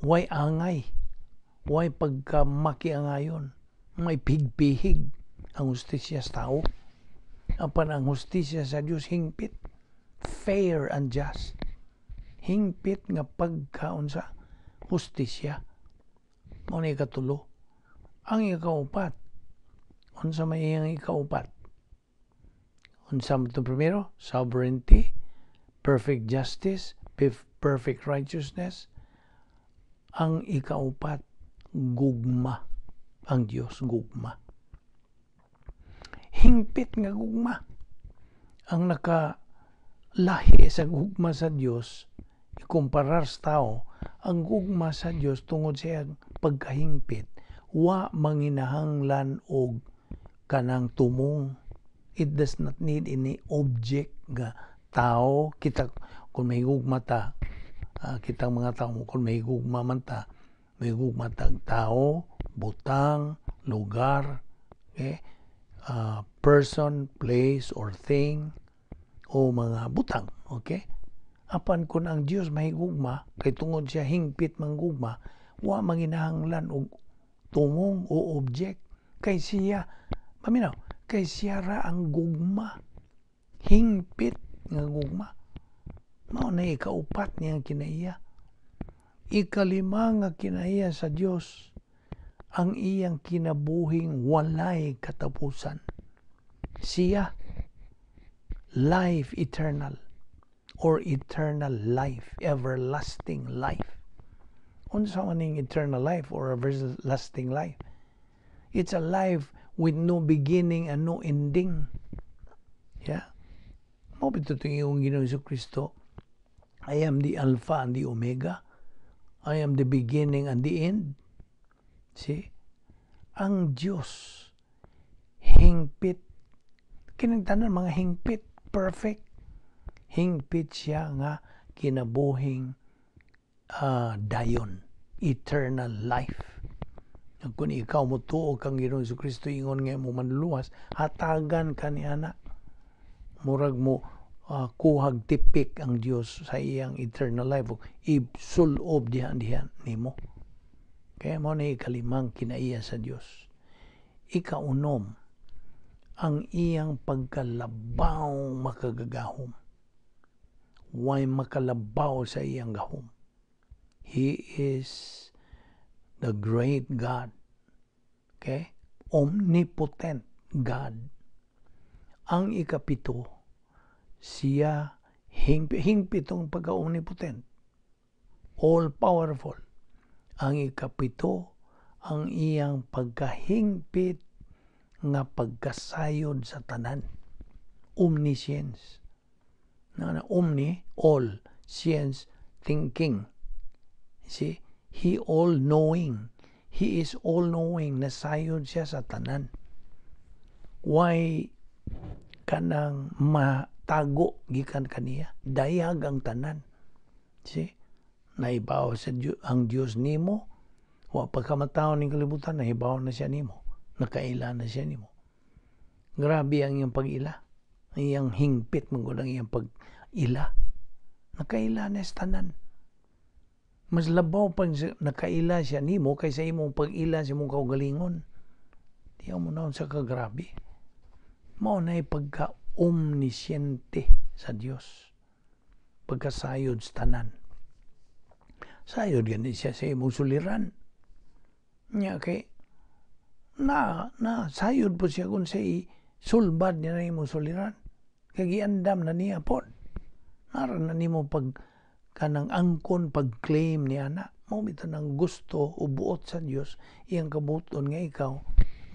A: way angay, way pagka makiangayon, may pigpihig ang hustisya sa tao. Apan ang hustisya sa Dios hingpit, fair and just, hingpit nga pagkaunsa? Hustisya. Mao na ikatulo. Ang ikaupat, unsa may iyang ikaupat? Unsa man itong primero? Sovereignty, perfect justice, perfect righteousness. Ang ikaupat, gugma. Ang Dios gugma. Hingpit nga gugma. Ang nakalahi sa gugma sa Dios, ikumparar sa tao, ang gugma sa Dios, tungod sa iyang pagkahingpit, wa manginahanglan og kanang tumong. It does not need any object nga tao. Kita kung mahigugma ta, kitang mga tao, kung mahigugma man ta, mahigugma tag tao, butang, lugar, okay? Person, place or thing o mga butang, okay? Apan kung ang Dios mahigugma, kay tungod siya hingpit manggugma, wa manginahanglan og tumong o object kay siya, paminaw, kay siya ra ang gugma, hingpit nga gugma. Mao na ikaupat niyang kinaiya. Ikalima nga kinaiya sa Dios, ang iyang kinabuhing walay katapusan. Siya life eternal or eternal life, everlasting life. Unsa man ning eternal life or everlasting life? It's a life with no beginning and no ending. Yeah. Mao bitaw iyong Ginoong Kristo, "I am the Alpha and the Omega. I am the beginning and the end." See? Ang Diyos, hingpit. Kining tanan mga hingpit, perfect. Hingpit siya nga kinabuhing dayon, eternal life. Kung ikaw mo tuo kang Ginoong Kristo ingon nga mo manluluwas, hatagan ka ni ana. Murag mo kuhag tipik ang Dios sa iyang eternal life, isulob diha diha nimo. Kaya mao na ikalimang kinaiya sa Dios. Ikaunom, ang iyang pagkalabaw makagagahom. Way makalabaw sa iyang gahom. He is the great God. Okay? Omnipotent God. Ang ikapito, siya hingpitong pagka-omnipotent. All powerful. Ang ikapito, ang iyang pagkahingpit nga pagkasayod sa tanan. Omniscience. Na, omni, all, science, thinking. See? He all-knowing. He is all-knowing. Nasayod siya sa tanan. Why kanang matago gikan kaniya? Dayag ang tanan. See? Naibaw sa Diyo, ang Dios nimo. Wa pa ka matawo ning kalibutan, nahibaw na siya nimo. Nakaila na siya nimo. Grabe ang iyang pag-ila. Ang iyang hingpit man gud ang iyang pag-ila. Nakaila na sa tanan. Mas labaw pag nakaila siya nimo kaysa imong pag-ila sa imong kaugalingon. Di mo na sa kagrabe. Mao na pagka-omnisciente sa Dios. Pagkasayod sa tanan. Sayod gani siya sa imong suliran. Nya kay na na sayod po siya kung sa sulbad niya na imong suliran. Kay giandam na niya pod. Naran na nimo pag kanang angkon pag-claim niya na mao bitaw nang gusto o buot sa Dios, iyang kabuton nga ikaw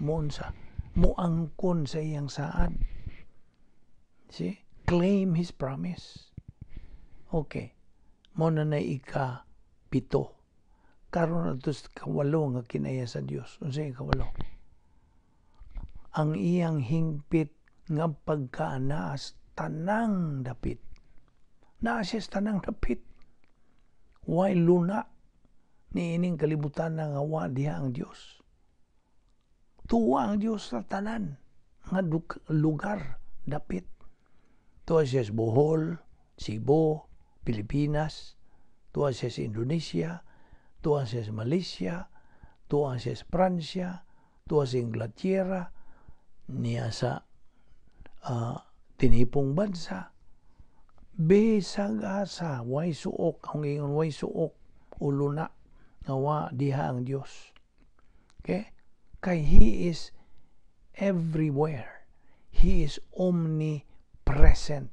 A: mo unsa, mo angkon sa iyang saad. See? Claim His promise. Okay. Mo na na ika pito. Karon ato sa kawalo nga kinaiya sa Dios. Unsa ikawalo? Ang iyang hingpit nga pagkaanaas tanang dapit. Naa siya sa tanang dapit. Way luna ni ining kalibutan na nga wa diha ang Dios. Tuwa ang Dios sa tanan nga lugar, dapit. Tuwa siya sa Bohol, Cebu, Pilipinas, tuwa siya sa Indonesia, tuwa siya sa Malaysia, tuwa siya sa Pransya, tuwa sa Inglaterra, niya sa tinipong bansa. Bisag asa, way suok, ang ingon way suok, ulo na, nga wa diha ang Dios. Okay? Kay He is everywhere. He is omnipresent.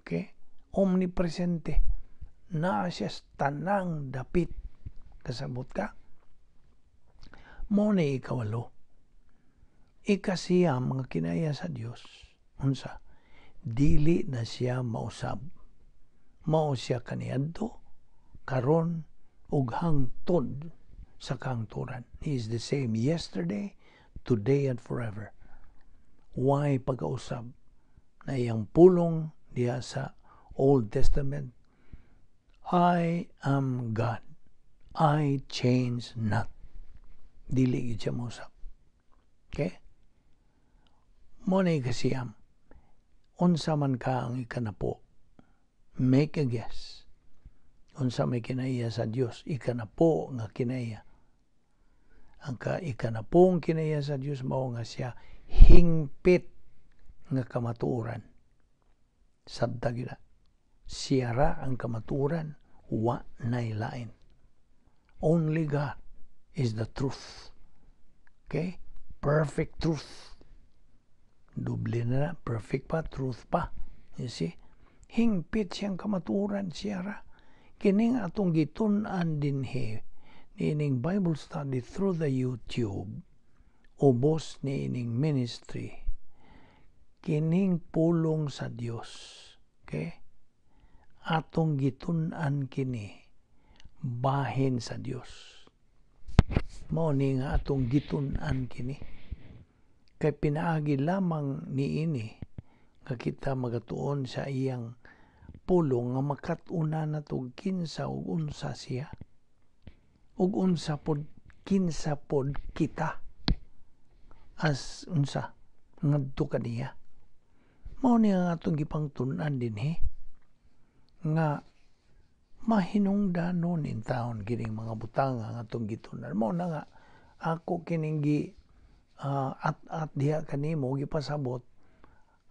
A: Okay? Omnipresente. Naa siya sa tanang dapit. Kasabot ka? Mo na ikawalo. Ikasiyam mga kinaiya sa Dios. Unsa? Dili na siya mausab. Mao siya kaniadto, karon ug hangtod sa kahangturan. He is the same yesterday, today, and forever. Why pagkausab na iyang pulong diha sa Old Testament, "I am God. I change not." Dili gid siya mausab. Okay? Mo na ikasiyam. Unsa man ka ang ikanapo? Make a guess. Unsa may kinaiya sa Dios? Ikanapo nga kinaiya. Ang ka ikanapong kinaiya sa Dios mao nga siya hingpit nga kamatuoran. Sabta gyud na. Siya ra ang kamatuoran, wa nay lain. Only God is the truth. Okay? Perfect truth. Doble na na, perfect pa, truth pa. You see? Hingpit siyang kamatuoran, siya ra. Kining atong gitun-an dinhi niining Bible study through the YouTube, ubos niining ministry, kining pulong sa Dios. Okay? Atong gitun-an kini bahin sa Dios. Mao ni nga atong gitun-an kini. Kay pinaagi lamang niini nga kita magatuon sa iyang pulong nga makat-unan nato kinsa ug unsa siya. Ug unsa pod, kinsa pod kita as unsa ngadto kaniya. Mao ni nga atong gipangtun-an dinhi nga mahinungdanon in taon kining mga butanga nga atong gitun-an. Mao na nga ako kining gi at diha kanimo gipasabot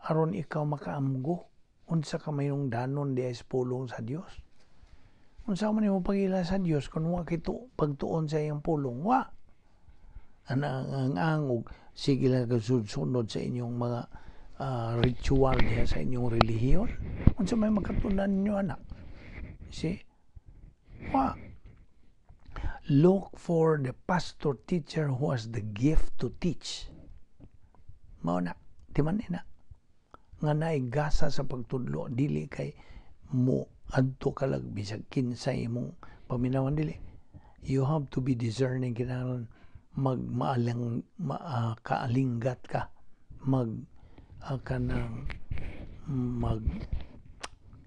A: aron ikaw makaamgo unsa ka mahinungdanon diha sa pulong sa Dios. Unsa man nimo pag-ila sa Dios kung wa kito pagtuon sa iyang pulong? Wa. Ana ang angog sige lang kasunod sa inyong mga ritual diha sa inyong relihiyon. Unsa may makatunan ninyo anak? See? Wa. Look for the pastor teacher who has the gift to teach. Mao na, timan na nga naay gasa sa pagtudlo, dili kay mo adto ka lag bisag kinsay imong paminawan, dili. You have to be discerning. Kinahanglan magmaalang ma, kaalinggat ka, mag kanang mag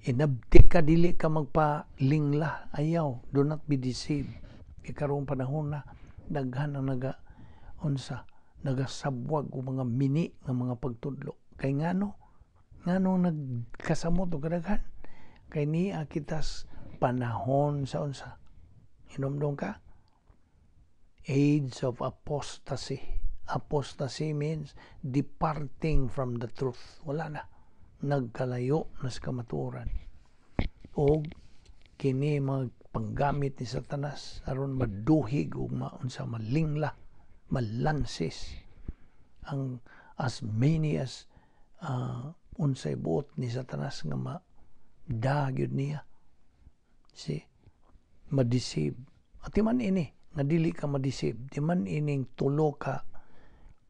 A: inabtik ka, dili ka magpalingla. Ayaw, do not be deceived, kay karong panahon na daghan ang naga unsa, nagasabwag og mga mini nga mga pagtudlo. Kay ngano nagkasamot og kadaghan? Kay niya kitas panahon sa unsa, hinumdum ka? Age of apostasy. Apostasy means departing from the truth. Wala na, nagkalayo na sa kamatuoran, og kini mga panggamit ni Satanas aron maduhig ug maunsa, malingla, malansis ang as many as unsay buot ni Satanas nga ma gyud niya si ma-deceive. At man ini nga dili ka ma-deceive, di man ining tulo ka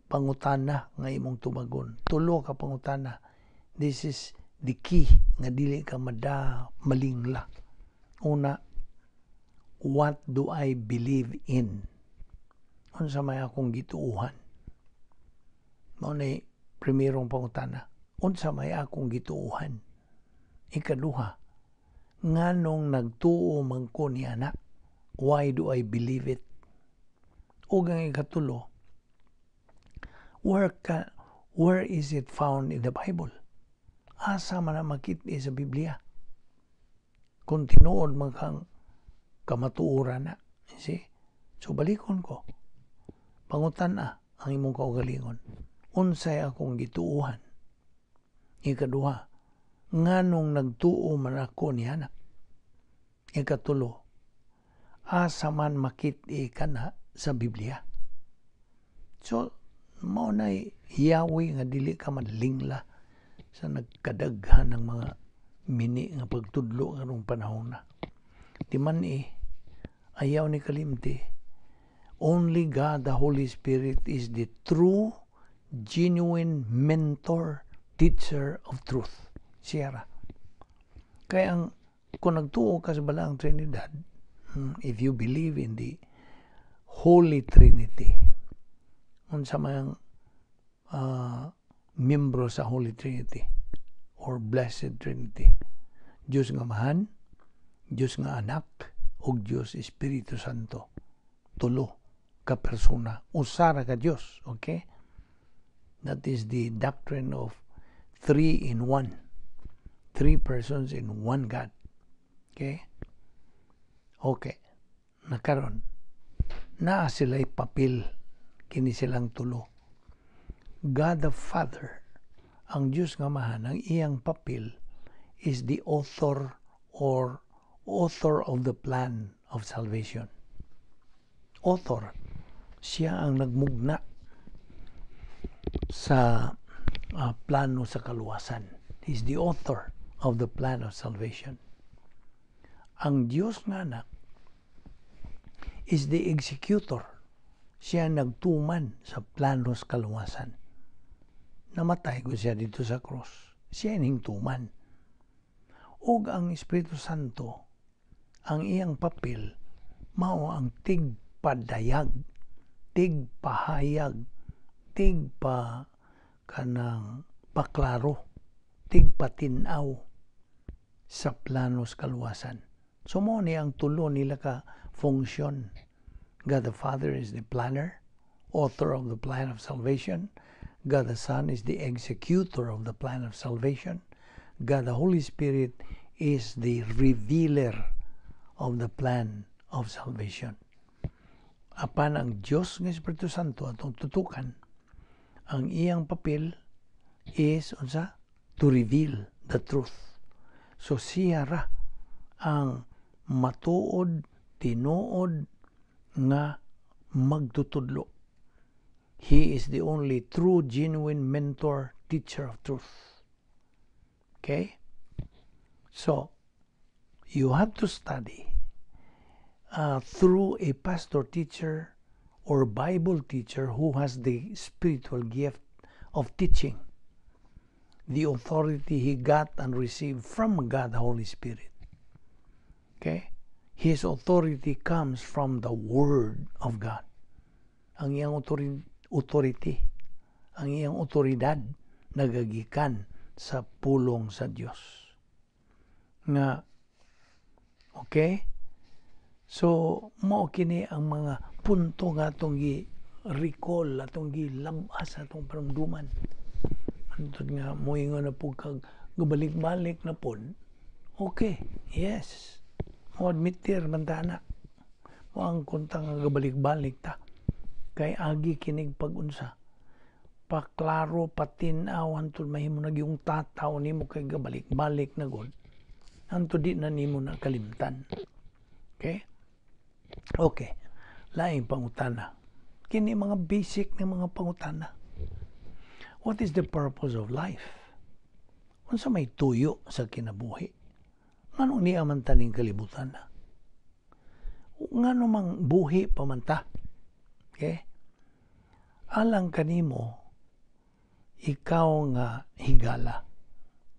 A: pangutana nga imong tubagon. Tulo ka pangutana, this is the key nga dili ka mada, malingla. Una, what do I believe in? Unsa may akong gituuhan? Mao ni primerong pangutana. Unsa may akong gituuhan? Ikaduha, nganong nagtuo man ko niana? Why do I believe it? Ug ang ikatulo, where is it found in the Bible? Asa man na makit sa Biblia? Kung tinuod man kang kamatuoran na. You see? So balikon ko. Pangutan-a ang imong kaugalingon. Unsay akong gituuhan? Ikaduha, nganong nagtuo man ako niana? Ikatulo, asa man makit-i kana sa Biblia? So, mao na hiyawi nga dili ka malingla sa nagkadaghan ng mga mini nga pagtudlo karong panahon na. Di man eh, ayaw ni kalimti, only God the Holy Spirit is the true, genuine mentor, teacher of truth. Siya ra. Kaya ang kung nagtuo ka sa Balaang Trinidad, if you believe in the Holy Trinity, unsa man membro sa Holy Trinity or Blessed Trinity? Diyos nga Amahan, Diyos nga Anak, ug Diyos Espiritu Santo. Tulo ka persona. Usa ra ka Diyos, okay? That is the doctrine of three in one. Three persons in one God. Okay? Okay. Nakaron, naa sila'y papel, kini silang tulo. God the Father, ang Diyos nga Amahan, ang iyang papel is the author or author of the plan of salvation. Author, siya ang nagmugna sa plano sa kaluwasan. He's the author of the plan of salvation. Ang Diyos nga Anak is the executor. Siya nagtuman sa plano sa kaluwasan. Namatay ko siya dito sa cross. Siya ning tuman. Ug ang Espiritu Santo, ang iyang papel, mao ang tigpadayag, tigpahayag, tigpa kanang paklaro, tigpatinaw sa plano sa kaluwasan. So mao ni ang tulo nila ka function. God the Father is the planner, author of the plan of salvation. God the Son is the executor of the plan of salvation. God the Holy Spirit is the revealer of the plan of salvation. Apan ang Diyos nga Espiritu Santo atong tutukan, ang iyang papel is unsa? To reveal the truth. So siya ra ang matuod, tinuod nga magtutudlo. He is the only true, genuine mentor, teacher of truth. Okay? So, you have to study. Through a pastor teacher or Bible teacher who has the spiritual gift of teaching, the authority he got and received from God the Holy Spirit. Okay? His authority comes from the Word of God. Ang iyang authority, ang iyang otoridad nagagikan sa pulong sa Dios. Nga okay? So mao kini ang mga punto nga atong gi recall, atong gilabas, atong paramduman. Antod nga moingon na pud kag gabalik-balik na pod. Okay, yes. Mo admitir man ta na. Mo ang konta nga gabalik-balik ta. Kay agi kinig pag-unsa, paklaro, patin-aw, hantod mahimo na yung tataw nimo kay gabalik-balik na gud. Hantod di na nimo na kalimtan. Okay? Okay. Laing pangutana. Kini mga basic nga mga pangutana. What is the purpose of life? Unsa may tuyo sa kinabuhi? Nganong niya man taning kalibutan na? Ngano mang buhi pa man ta? Okay? Alang kanimo, ikaw nga higala.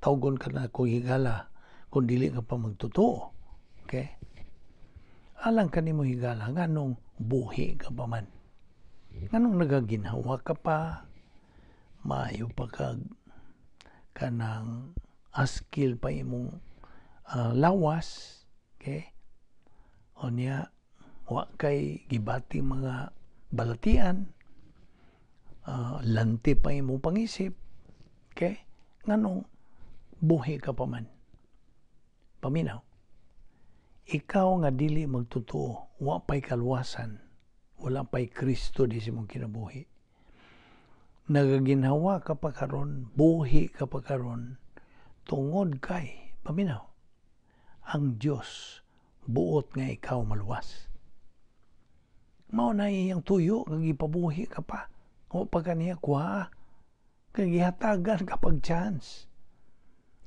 A: Tawgon ka na kung higala kung dili ka pa magtotoo. Okay? Alang kanimo, higala, nganong buhi ka pa man? Nganong nagaginhawa ka pa? Maayo pa kag kanang askil pa imong lawas. Okay? O niya, wa kay gibati mga balatian, lanti pa imong pangisip. Okay? Nganong buhi ka pa man? Paminaw. Ikaw nga dili magtotoo, wa pay kaluwasan, wala pay Kristo di sa imong kinabuhi. Nagaginhawa ka pa karon, buhi ka pa karon, tungod kay, paminaw, ang Dios buot nga ikaw maluwas. Mao na iyang tuyo nga gipabuhi ka pa. O pa kaniya kuha, kay gihatagan ka pag chance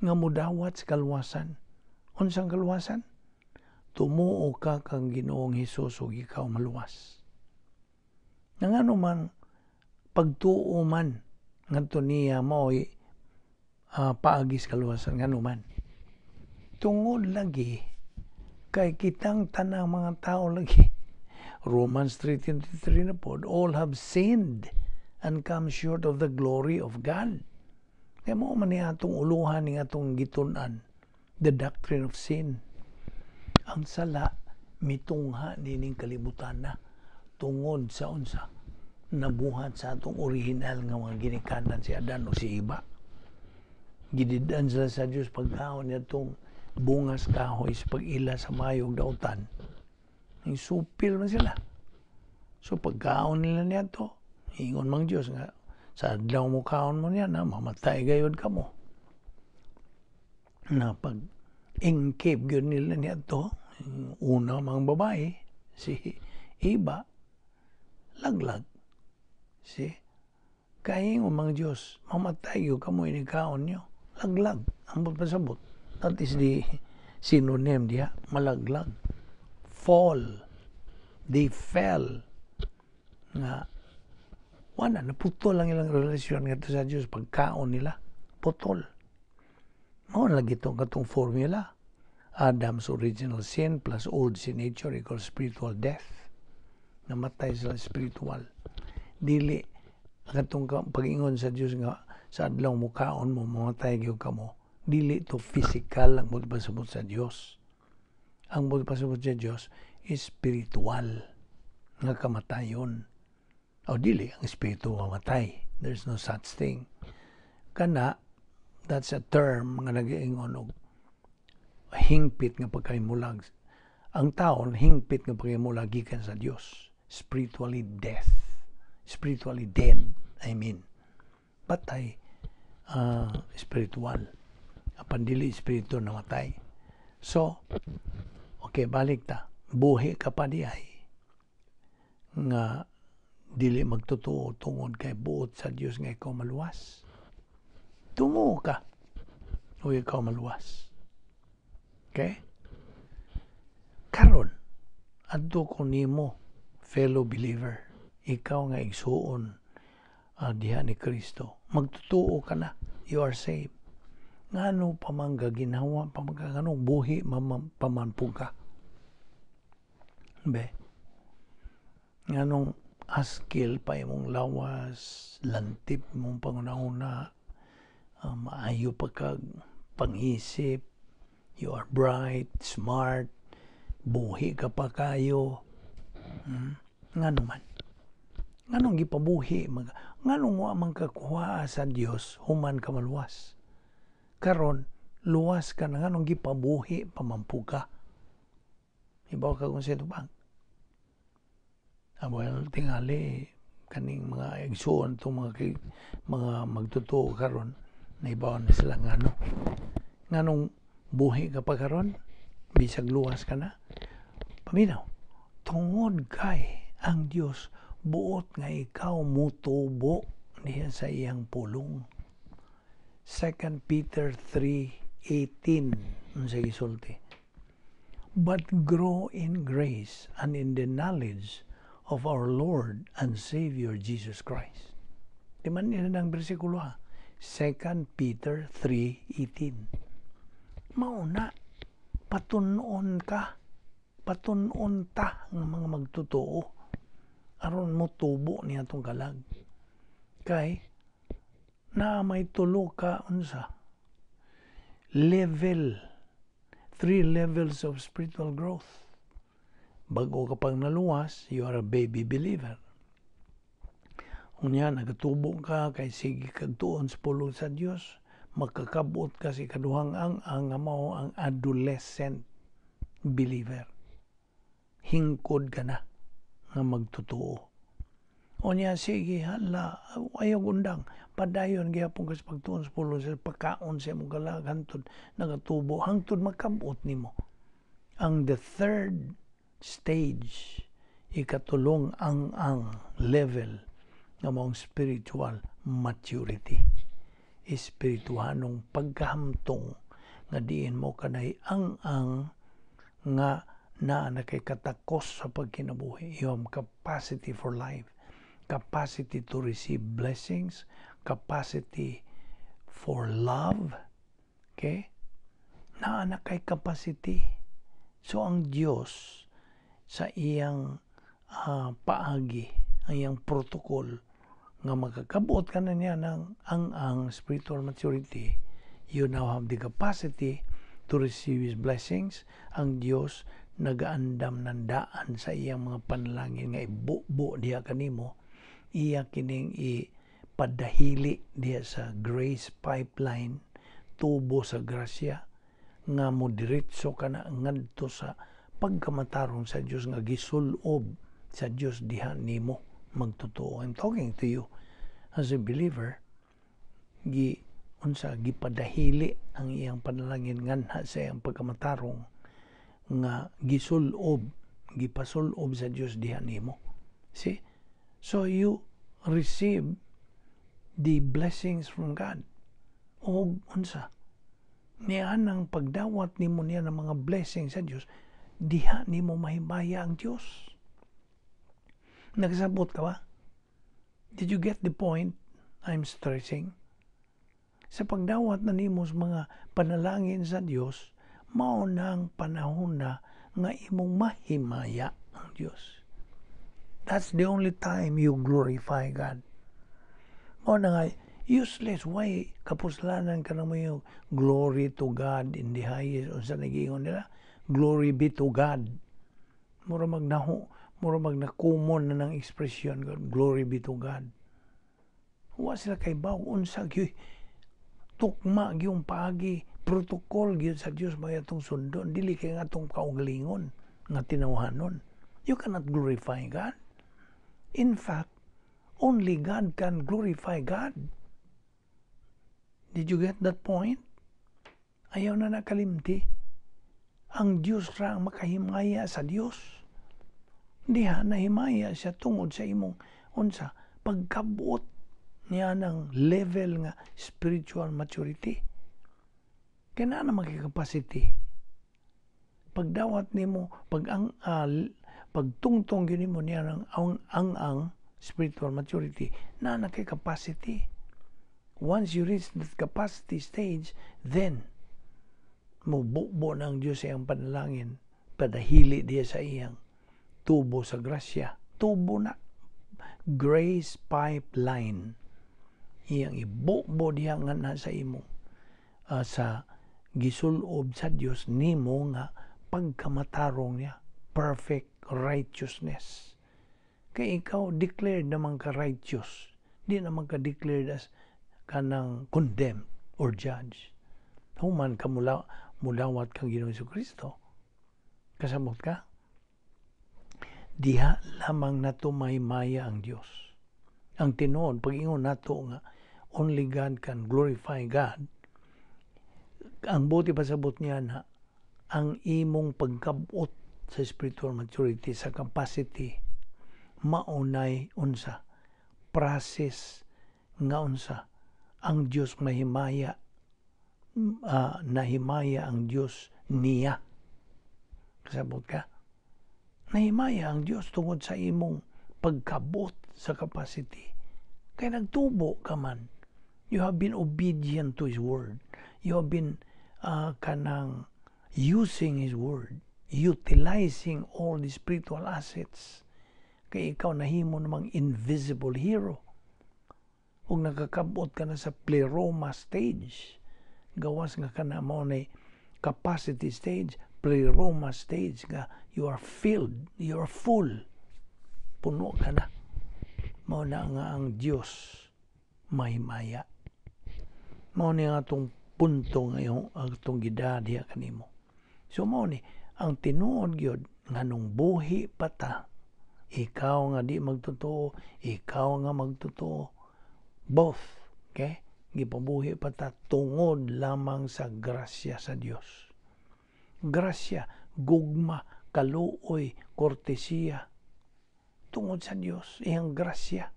A: nga mudawat sa kaluwasan. Unsang kaluwasan? Tumuo ka kang Ginoong Hesus ug ikaw maluwas. Nga ngano man pagtuo man ngadto niya mao'y paagi sa kaluwasan, ngano man? Tungod lagi kay kitang tanang mga tao lagi, Romans 3:23 na pod, all have sinned and come short of the glory of God. Kaya mao man ni atong uluhan ni atong gitun-an, the doctrine of sin. Ang sala mitungha nining kalibutan na tungod sa unsa? Nabuhat sa atong original nga mga ginikanan, si Adan o si Eva. Gidid-an sila sa Dios pagkaon niadtong bungas kahoy sa pag-ila sa mayog dautan. Ang supil man sila. So pagkaon nila niadto, ingon mang Dios nga sa adlaw mo kaon mo niya na, mamatay gayod kamo. Na pag ingkip gyud nila niadto, una mang babae si Eva, laglag. Si kay ingon mang Dios, mamatay gyud kamo inig kaon nyo. Laglag ang pasabot. That is the synonym diha, malaglag. Fall. They fell. Nga wala, naputol ang ilang relasyon ngadto sa Dios pagkaon nila. Putol. Mao lagi itong katong formula. Adam's original sin plus old sin nature equals spiritual death. Namatay sila spiritual. Dili katong pag-ingon sa Dios nga sa adlaw mo kaon mo, mamatay gyud kamo. Dili to physical ang pasabot sa Dios. Ang pasabot sa Dios is spiritual nga kamatayon. O dili ang espiritu mamatay. There's no such thing. Kana, that's a term nga nag-iingon og hingpit nga pagkahimulag. Ang taon hingpit nga pagkahimulag gikan sa Dios. Spiritually death. Spiritually dead, I mean. Patay spiritual. Apan dili espiritu namatay. So, okay, balik ta. Buhi ka pa di ay nga dili magtotoo tungod kay buot sa Dios nga ikaw maluwas. Tumuo ka o ikaw maluwas. Okay? Karon, Adto ko nimo, fellow believer, ikaw nga igsuon diha ni Kristo. Magtotoo ka na, you are saved. Ngano pa man gaginhawa pa man ka, nganong buhi pa man pud ka? Be, nganong askil pa imong lawas, lantip imong panghuna-huna, maayo pa kag pangisip, you are bright, smart, buhi ka pa kayo. Ngano man? Nganong gipabuhi? Nganong wa man ka kuha sa Dios human ka maluwas? Karon luwas ka na, nganong gipabuhi pa man pud ka? Ibaw ka kung sa bang? Well, tingali kaning mga igsuon itong mga magtotoo karon, naibaw na sila ngano. Nganong buhi ka pa karon bisag luwas ka na? Paminaw, tungod kay ang Dios buot nga ikaw mutubo diha sa iyang pulong. 2 Peter 3:18, unsa gisulti? "But grow in grace and in the knowledge of our Lord and Savior Jesus Christ." Di man nila ng bersikulo ha. 2 Peter 3:18. Mauna, patunon ka, patunon ta ng mga magtotoo aron mo tubo niya atong kalag. Kay na may tulo ka unsa level, three levels of spiritual growth. Bago ka pang naluwas, you are a baby believer. Unya, nagatubo ka kay sige kag tuon sa pulong sa Dios, makakabot ka sa ikaduhang ang mao ang adolescent believer. Hingkod ka na nga magtotoo. Unya, sige, hala, ayaw gundang. Padayon gihapon ka sa pagtuon sa pulong sa pagkaon sa imong kalag hangtod nagatubo, hangtod makabot nimo ang the third stage, ikatulong ang level nga maong spiritual maturity. Espirituhanong pagkahamtong nga diin mo kanay ang nga naa na kay katakos sa pagkinabuhi. You have capacity for life, capacity to receive blessings, capacity for love. Okay? Naa na kay capacity. So ang Dios sa iyang paagi, ang iyang protocol nga makakabot ka na niya ng ang spiritual maturity, you now have the capacity to receive His blessings. Ang Dios nagaandam ng daan sa iyang mga panalangin nga ibubo diha kanimo, iya kining ipadahili diha sa grace pipeline, tubo sa grasya nga mo diretso ka na ngadto sa pagkamatarong sa Dios nga gisulob sa Dios diha nimo magtotoo. I'm talking to you as a believer. Gi unsa, gipadahili ang iyang panalangin nganha sa iyang pagkamatarong nga gisulob, gipasulob sa Dios diha nimo. See? So you receive the blessings from God. O unsa? Niya nang pagdawat nimo niya ng mga blessings sa Dios, diha nimo mahimaya ang Dios. Nagsabot ka ba? Did you get the point I'm stressing? Sa pagdawat na nimo sa mga panalangin sa Dios, mao nang panahon na nga imong mahimaya ang Dios. That's the only time you glorify God. Mao na nga, useless. Why kapuslanan ka na mo yung "Glory to God in the highest"? Unsa nagiingon nila? "Glory be to God." Mura magnaho, mura magnakumon na ng ekspresyon, "Glory be to God." Wa sila kay baw unsa gyud tukma gyud paagi, protocol gyud sa Dios may atong sundon, dili kay nga atong kaugalingon nga tinawhanon. You cannot glorify God. In fact, only God can glorify God. Did you get that point? Ayaw na nakalimti. Ang Dios ra ang makahimaya sa Dios. Diha nahimaya siya tungod sa imong unsa, pagkabuot niya ng level nga spiritual maturity. Kaya na na capacity. Pagdawat nimo pag ang Pagtungtong gyud nimo niya ng ang spiritual maturity na na kay capacity. Once you reach that capacity stage, then mububo na ang Diyos sa iyang panalangin, padahili diya sa iyang tubo sa grasya. Tubo na. Grace pipeline. Iyang ibubo diya nga na sa imo sa gisulob sa Dios nimo nga pagkamatarong niya, perfect righteousness. Kay ikaw, declared naman ka righteous, di naman ka declared as kanang condemned or judged human ka mula mulawat kang Ginoong Kristo. Kasabot ka? Diha lamang nato mahimaya ang Dios. Ang tinuod, pag-ingon nato nga only God can glorify God, ang buot pasabot niya na ang imong pagkabot sa spiritual maturity, sa capacity, maunay unsa process nga unsa ang Dios mahimaya, nahimaya ang Dios niya. Kasabot ka? Nahimaya ang Dios tungod sa imong pagkabot sa capacity. Kay nagtubo ka man. You have been obedient to His word. You have been kanang using His word, utilizing all the spiritual assets. Kay ikaw nahimo namang invisible hero. Ug nakakabot ka na sa pleroma stage. Gawas nga kana mao na capacity stage, pleroma stage nga you are filled, you are full. Puno ka na. Mao na nga ang Dios mahimaya. Mao ni nga atong punto ngayon, atong gidadiha kanimo. So mao ni ang tinuod gyud, nganong buhi pa ta, ikaw nga di magtotoo, ikaw nga magtotoo, both, okay? Gipabuhi pa ta tungod lamang sa grasya sa Dios. Grasya, gugma, kaluoy, kortesiya. Tungod sa Dios, iyang grasya.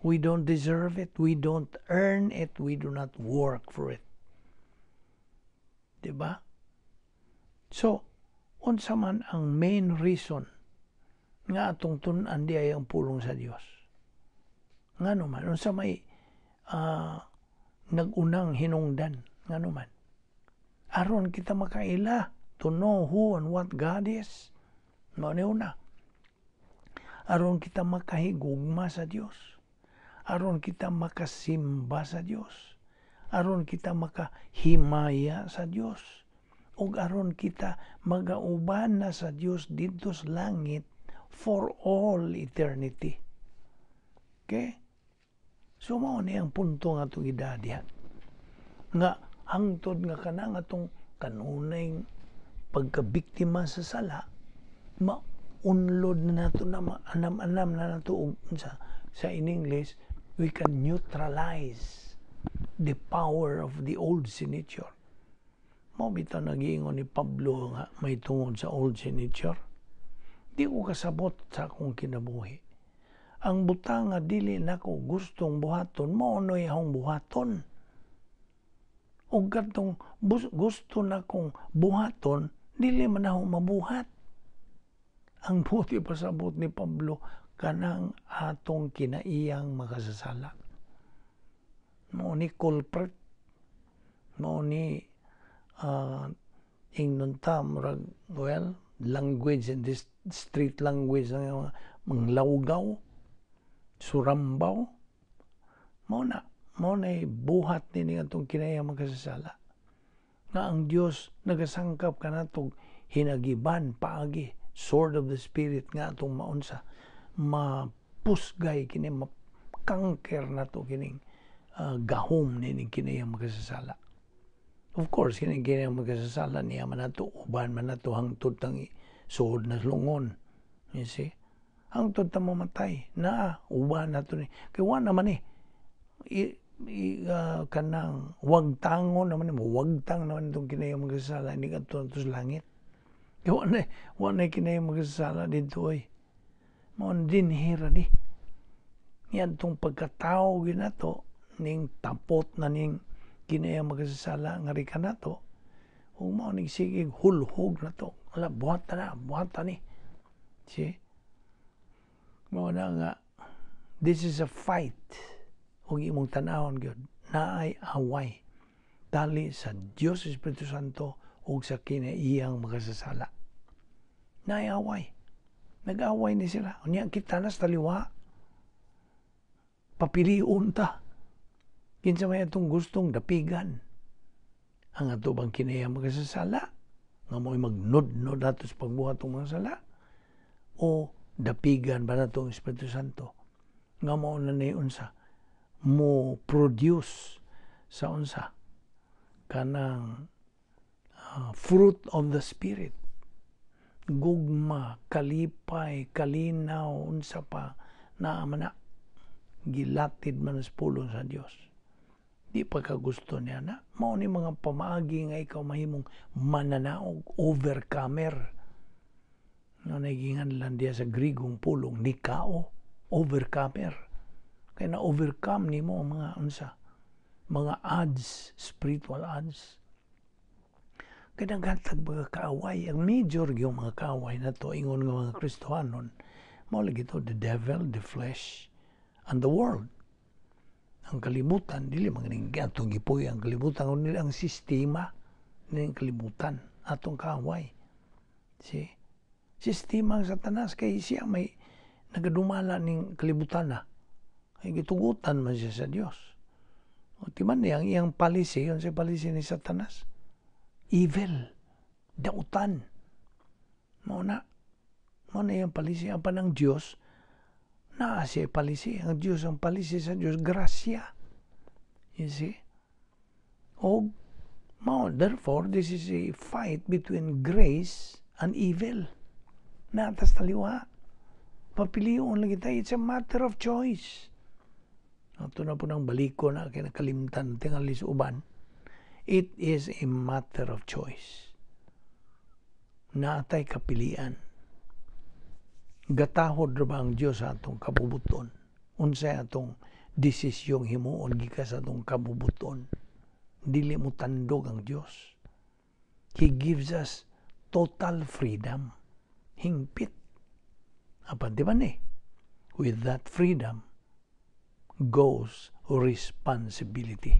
A: We don't deserve it, we don't earn it, we do not work for it. Diba? So, unsa man ang main reason nga atong tun-an di ay ang pulong sa Dios? Ngano man unsa may nag-unang hinungdan? Ngano man? Aron kita makaila, to know who and what God is. Mao ni una. Aron kita makahigugma sa Dios, aron kita makasimba sa Dios, aron kita makahimaya sa Dios, ug aron kita magauban na sa Dios didto sa langit for all eternity. Okay? So mao ni ang punto nga atong gidadihan. Nga hangtod nga kana nga atong kanunay pagkabiktima sa sala, maunlod na nato na anam-anam na nato og unsa sa in English, we can neutralize the power of the old sin nature. Mao bitaw nagiingon ni Pablo nga may tungod sa old sin nature. "Di ko kasabot sa akong kinabuhi. Ang butang nga dili nako gustong buhaton, mao noy akong buhaton. Ug kadtong gusto nakong buhaton, dili man ako mabuhat." Ang buot ipasabot ni Pablo, kanang atong kinaiyang makasasala. Mao ni culprit. Mao ni ingnon ta murag, well, language in this street language nga mga lawgaw, surambaw. Mao na buhat ni atong kinaiya makasasala. Nga ang Dios nagasangkap kanatog hinagiban paagi sword of the Spirit nga atong maunsa, mapusgay kini, makangker nato kining gahom nining kinaiya makasasala. Of course, kining kinaiya makasasala niya man nato, uban man nato hangtod tang suod na lungon. You see? Hangtod ta mamatay, naa uban nato ni. Kay wa naman eh. I kanang wagtangon naman mo, wagtang naman itong kinaiya makasasala ini kadto nato sa langit. Kay wa na kinaiya makasasala didto oy. Mao dinhi ra ni. Niadtong pagkatao ginato ning tapot na ning kinaiya makasasala nga ri kanato ug mao ning sige hulhog na to. Wala, buhat ta na, buhat ta ni. See? Mao na nga, this is a fight. Ug imong tanawon gyud, naay away tali sa Dios Espiritu Santo ug sa kinaiyang makasasala. Naay away. Nag-away ni sila. Unya kita na sa taliwa. Papilion ta. Kinsa may atong gustong dapigan? Ang ato bang kinaiyang makasasala nga mo'y magnudnod ato sa pagbuhat ng mga sala? O dapigan ba nato ang Espiritu Santo nga mao na ni unsa mo produce sa unsa kanang fruit of the Spirit, gugma, kalipay, kalinaw, unsa pa naa man na, gilatid man sa pulong sa Dios? Di pa ka gusto niya na mao ni mga pamaagi nga ikaw mahimong mananaog, overcomer, nga naginganlan diya sa Grigong pulong nikao, overcomer, kay na overcome nimo ang mga unsa, mga odds, spiritual odds, kay naghatag mga kaaway. Ang major yung mga kaaway na to, ingon nga mga Kristohanon, mao lagi to the devil, the flesh and the world. Ang kalibutan, dili man ganing atong gipuy ang kalibutan, kundi ang sistema ning kalibutan atong kaaway. See, sistema ang Satanas, kay siya may nagadumala ning kalibutan na ay gitugutan man siya sa Dios. O timan niya ang iyang policy, yun sa policy ni Satanas. Evil, dautan. Mao na iyang policy. Ang panang Dios, naa siya policy. Ang Dios, ang policy sa Dios, grasya. You see? O, mao, therefore, this is a fight between grace and evil. Natas taliwa. Papilion lagi tayo. It's a matter of choice. Ato na po ng baliko na kinakalimtan tingali sa uban. It is a matter of choice. Naatay kapilian. Gatahod ra ba ang Dios sa atong kabubuton? Unsay atong desisyong himuon gikan sa atong kabubuton? Dili mo tandog ang Dios. He gives us total freedom. Hingpit. Apan di ba ni? With that freedom goes responsibility.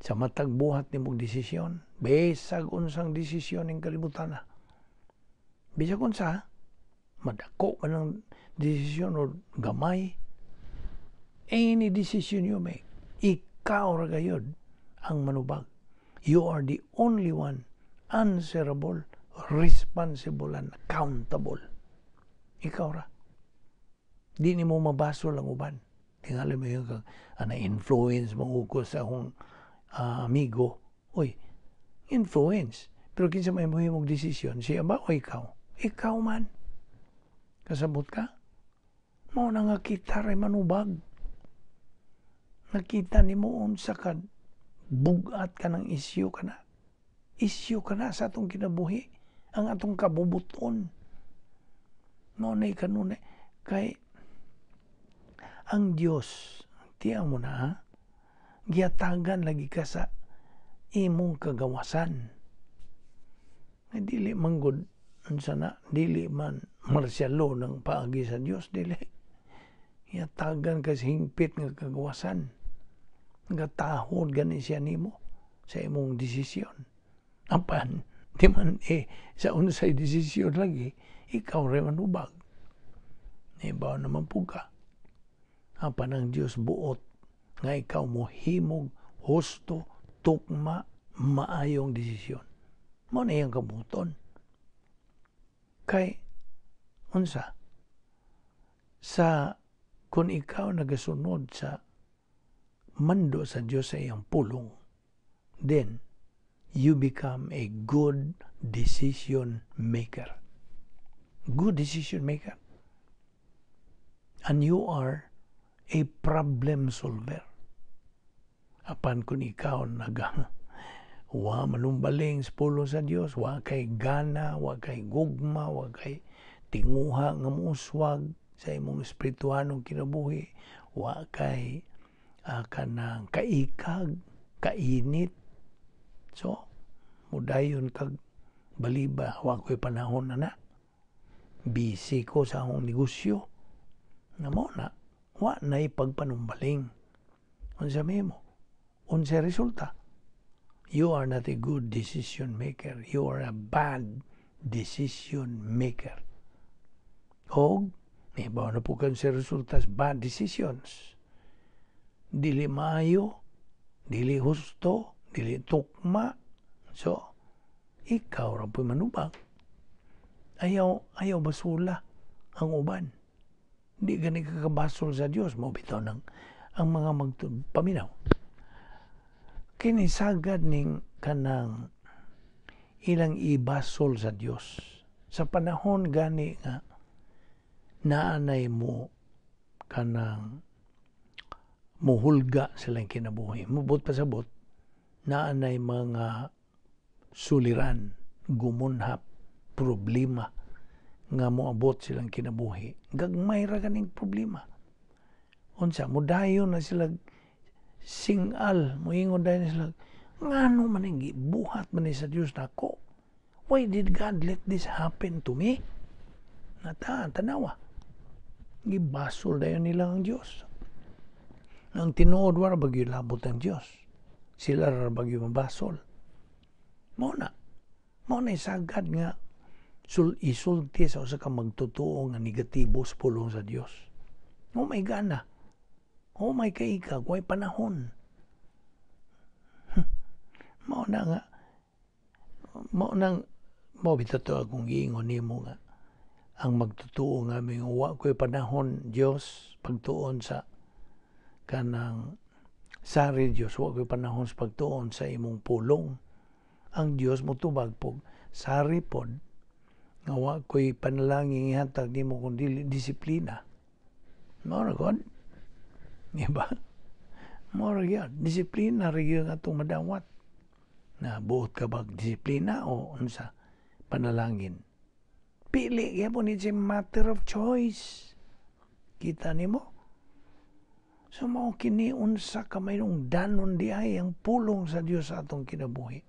A: Sa matag buhat nimong desisyon, bisag unsang desisyon ning kalibutan na. Bisag unsa, madako man ang desisyon o gamay, any decision you make, ikaw ra gayud ang manubag. You are the only one answerable, responsible, and accountable. Ikaw ra. Di nimo mabasol ang uban. Tingali mo yung kang na-influence mo ko sa akong amigo. Uy, influence. Pero kinsa may mohimong desisyon, siya ba o ikaw? Ikaw man. Kasabot ka? Mao na nga kita ray manubag. Nakita nimo unsa ka bugat ka ng isyu ka na. Isyu ka na sa atong kinabuhi. Ang atong kabubuton. Mao na kanunay. Kay ang Dios, tiyan mo na ha, giyatagan lagi ka sa imong kagawasan. Nga dili man gud unsa na, dili man martial law ng paagi sa Dios, dili. Giyatagan ka sa hingpit nga kagawasan. Gatahod gani siya nimo sa imong desisyon. Apan, di man eh, sa unsay desisyon lagi, ikaw rin manubag. Ibaw naman po ka. Apan ang Dios buot nga ikaw mohimog husto, tukma, maayong desisyon. Mao na iyang kabuton. Kay unsa sa kung ikaw nagasunod sa mando sa Dios sa iyang pulong, then you become a good decision maker. Good decision maker. And you are a problem solver. Apan kung ikaw naga wa manumbaling sa pulong sa Dios, wa kay gana, wa kay gugma, wa kay tinguha nga muuswag sa imong espirituhanong kinabuhi, wa kay kanang kaikag, kainit. So, mudayon kag baliba, wa ko'y panahon na na. Busy ko sa akong negosyo. Nga mo na, wa na'y pagpanumbaling. Unsa mo? Unsa resulta? You are not a good decision maker. You are a bad decision maker. Og, nahibaw na po kan sa resulta sa bad decisions. Dili maayo, dili husto, dili tukma. So, ikaw ra po'y manubang. Ayaw, ayaw basula ang uban. Di gani kakabasol sa Dios mo bitaw ng ang mga magtud paminaw. Kini sagad ning kanang ilang ibasol sa Dios sa panahon gani nga naanay mo kanang muhulga silang kinabuhi. Mubot pasabot, naanay mga suliran, gumunhap, problema nga moabot silang kinabuhi. Gagmay ra ganing problema. Unsa, mudayon na sila singal, moingon dayon na sila, "Ngano man ang gibuhat man ni sa Dios nako? Why did God let this happen to me?" Nata, tanawa. Gibasol dayon nila ang Dios. Ang tinuod, wala bagyo labot ang Dios. Sila ra bagyo mabasol. Mao na. Mao na isagad nga isulti sa usa ka magtotoo nga negatibo sa pulong sa Dios. Oh my gana. Oh my kaika, way panahon. Mao na nga mao nang mao bitaw to akong giingon nimo nga ang magtotoo nga may wa ko'y panahon, Dios, pagtuon sa kanang sari Dios, wa ko'y panahon sa pagtuon sa imong pulong. Ang Dios motubag pog, "Sari pod nga wa ko'y panalangin ihatag nimo kung dili disiplina." Mao ra god, di ba? Mao ra gyud, disiplina ra gyud ang atong madawat. Na buot ka bag disiplina o unsa, panalangin? Pili gyapon, it's a matter of choice. Kita nimo? So mao kini unsa ka mayroong danon di ay ang pulong sa Dios sa atong kinabuhi.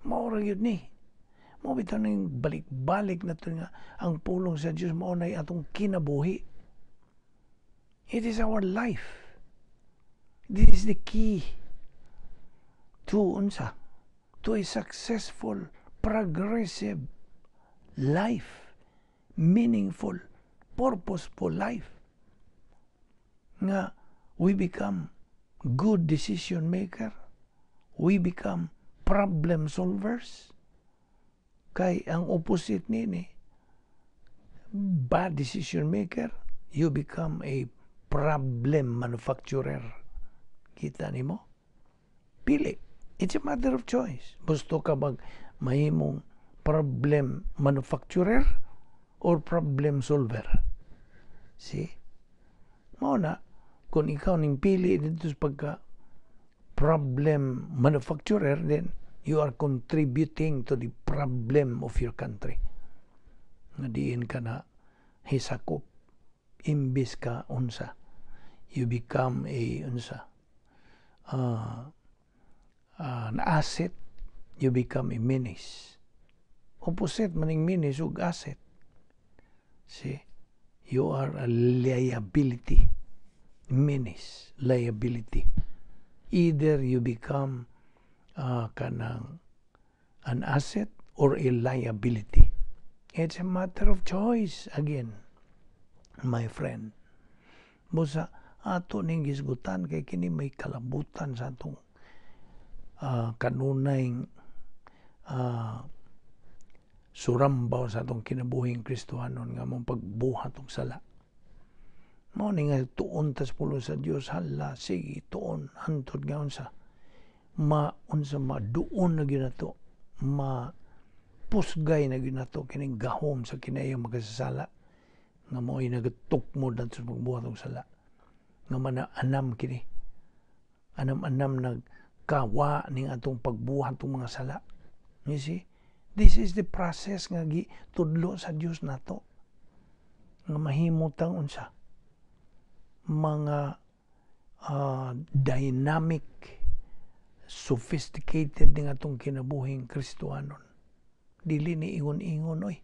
A: Mao ra gyud ni. Mao bitaw ning balik-balik na to nga ang pulong sa Dios mao nay atong kinabuhi. It is our life. This is the key to unsa? To a successful, progressive life, meaningful, purposeful life. Nga we become good decision maker, we become problem solvers. Kay ang opposite nini, bad decision maker, you become a problem manufacturer. Kita nimo? Pili. It's a matter of choice. Gusto ka bag mahimong problem manufacturer or problem solver? See? Mao na, kung ikaw ning pili dito sa pagka problem manufacturer, then you are contributing to the problem of your country. Nga diin ka na hisakop, imbis ka unsa, you become a unsa, an asset, you become a menace. Opposite maning menace ug asset. See? You are a liability. Menace, liability. Either you become kanang an asset or a liability. It's a matter of choice again, my friend. Busa ato ning gisgutan kay kini may kalabutan sa atong kanunay surambaw sa atong kinabuhing Kristohanon nga mong pagbuhat og sala. Mao ni nga tuon tas pulong sa Dios, hala, sige, tuon hantod nga unsa ma unsa maduon na gyud nato, ma pusgay na gyud nato kining gahom sa kinayang makasasala nga mo'y nagatukmod nato sa pagbuhat og sala nga mana-anam kini, anam-anam nagkawa ning atong pagbuhat og mga sala. You see, this is the process nga gitudlo sa Dios nato nga mahimo tang unsa, mga dynamic, sophisticated ning atong kinabuhing Kristohanon. Dili ni ingon-ingon oy.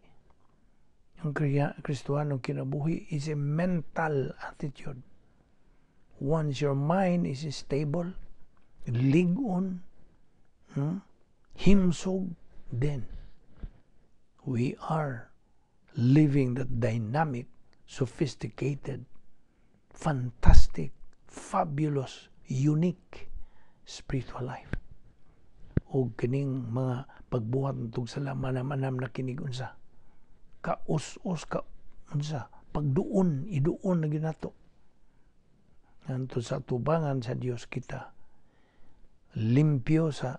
A: Ang Kristohanong kinabuhi is a mental attitude. Once your mind is stable, lig-on, himsog, then we are living that dynamic, sophisticated, fantastic, fabulous, unique spiritual life. O kining mga pagbuhat ng sala, manam-anam na kinig unsa kaus-us ka unsa pagduon, iduon na ginato nganto sa tubangan sa Dios, kita limpyo sa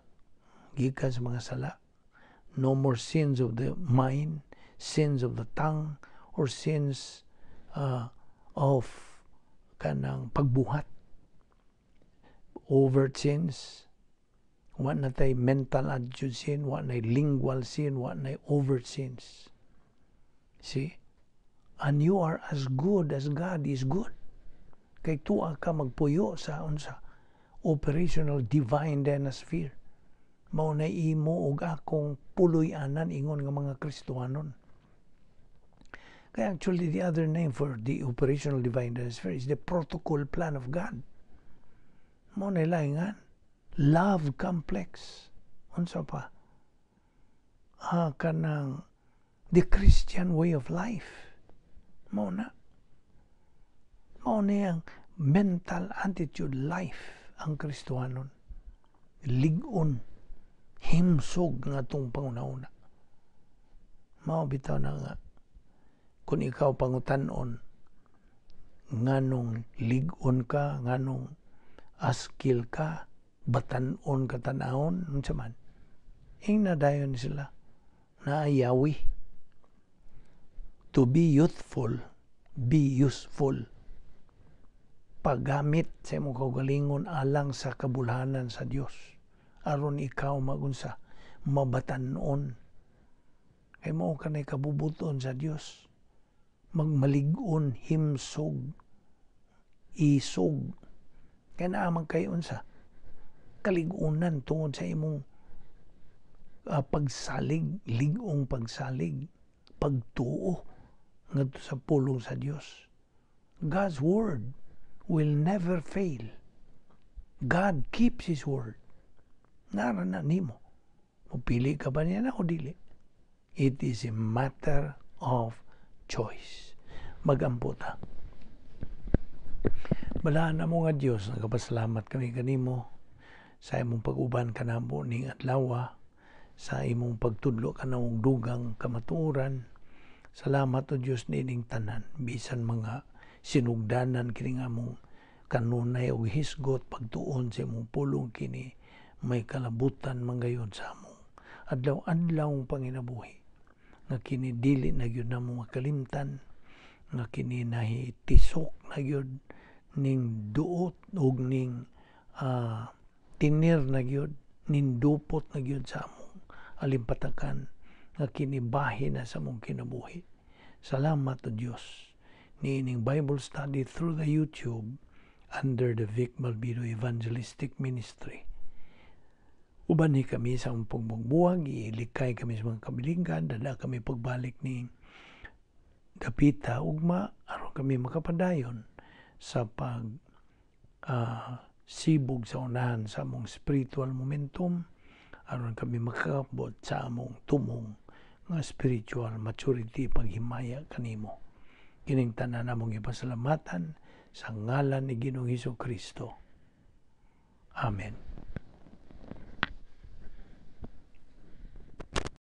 A: gikan sa mga sala. No more sins of the mind, sins of the tongue, or sins of kanang pagbuhat, overt sins. Wa na tay mental attitude sin, wa na lingual sin, wa na overt sins. See? And you are as good as God is good. Kay tuwa ka magpuyo sa unsa? Operational divine dynasphere. Mao na imo ug akong puloy-anan ingon nga mga Kristohanon. Kaya actually, the other name for the operational divine dynasphere is the protocol plan of God. Mao na laingan. Love complex. Unsa pa? Ah, kanang the Christian way of life. Mao na. Mao na ang mental attitude life ang Kristohanon. Lig-on, himsog nga atong panguna-una. Mao bitaw na nga kung ikaw pangutan-on nganong lig-on ka, nganong askil ka, batan-on ka tan-awon, unsa man. Ingna dayon sila naayawi. To be youthful, be useful. Paggamit sa imong kaugalingon alang sa kabulhanan sa Dios. Aron ikaw magunsa, mabatan-on. Kay mao kanay kabubuton sa Dios. Magmalig-on, himsog, isog. Kay naa man kay unsa, kalig-unan tungod sa imong pagsalig, lig-ong pagsalig, pagtuo ngadto sa pulong sa Dios. God's word will never fail. God keeps His word. Nara na nimo. Mupili ka ba niya na o dili? It is a matter of choice. Magampo ta. Balaan namo nga Dios, nagapasalamat kami kanimo sa imong pag-uban kanamo ning adlaw, sa imong pagtudlo kanamong dugang kamatuoran. Salamat, o Dios, niining tanan, bisan mga sinugdanan kini nga among kanunay og hisgot pagtuon sa imong pulong, kini may kalabutan man gayud sa among adlaw-adlaw panginabuhi, nga kini dili na gyud namo makalimtan, nga kini nahitisok na gyud ning duot ug ning tinir na gyud ning dupot na gyud sa among alimpatakan, nga kini bahin na sa among kinabuhi. Salamat, o Dios, niining Bible study through the YouTube under the Vic Malvido Evangelistic Ministry. Uban ni kami sa among pagbubuwag, ilikay kami sa mga kabilinggan, dala kami pagbalik ni dapita ugma aron kami makapadayon sa pag sibog sa unahan sa among spiritual momentum, aron kami makakabot sa among tumong nga spiritual maturity, paghimaya kanimo. Kining tanan among ipasalamatan sa ngalan ni Ginoong Hesus Kristo. Amen.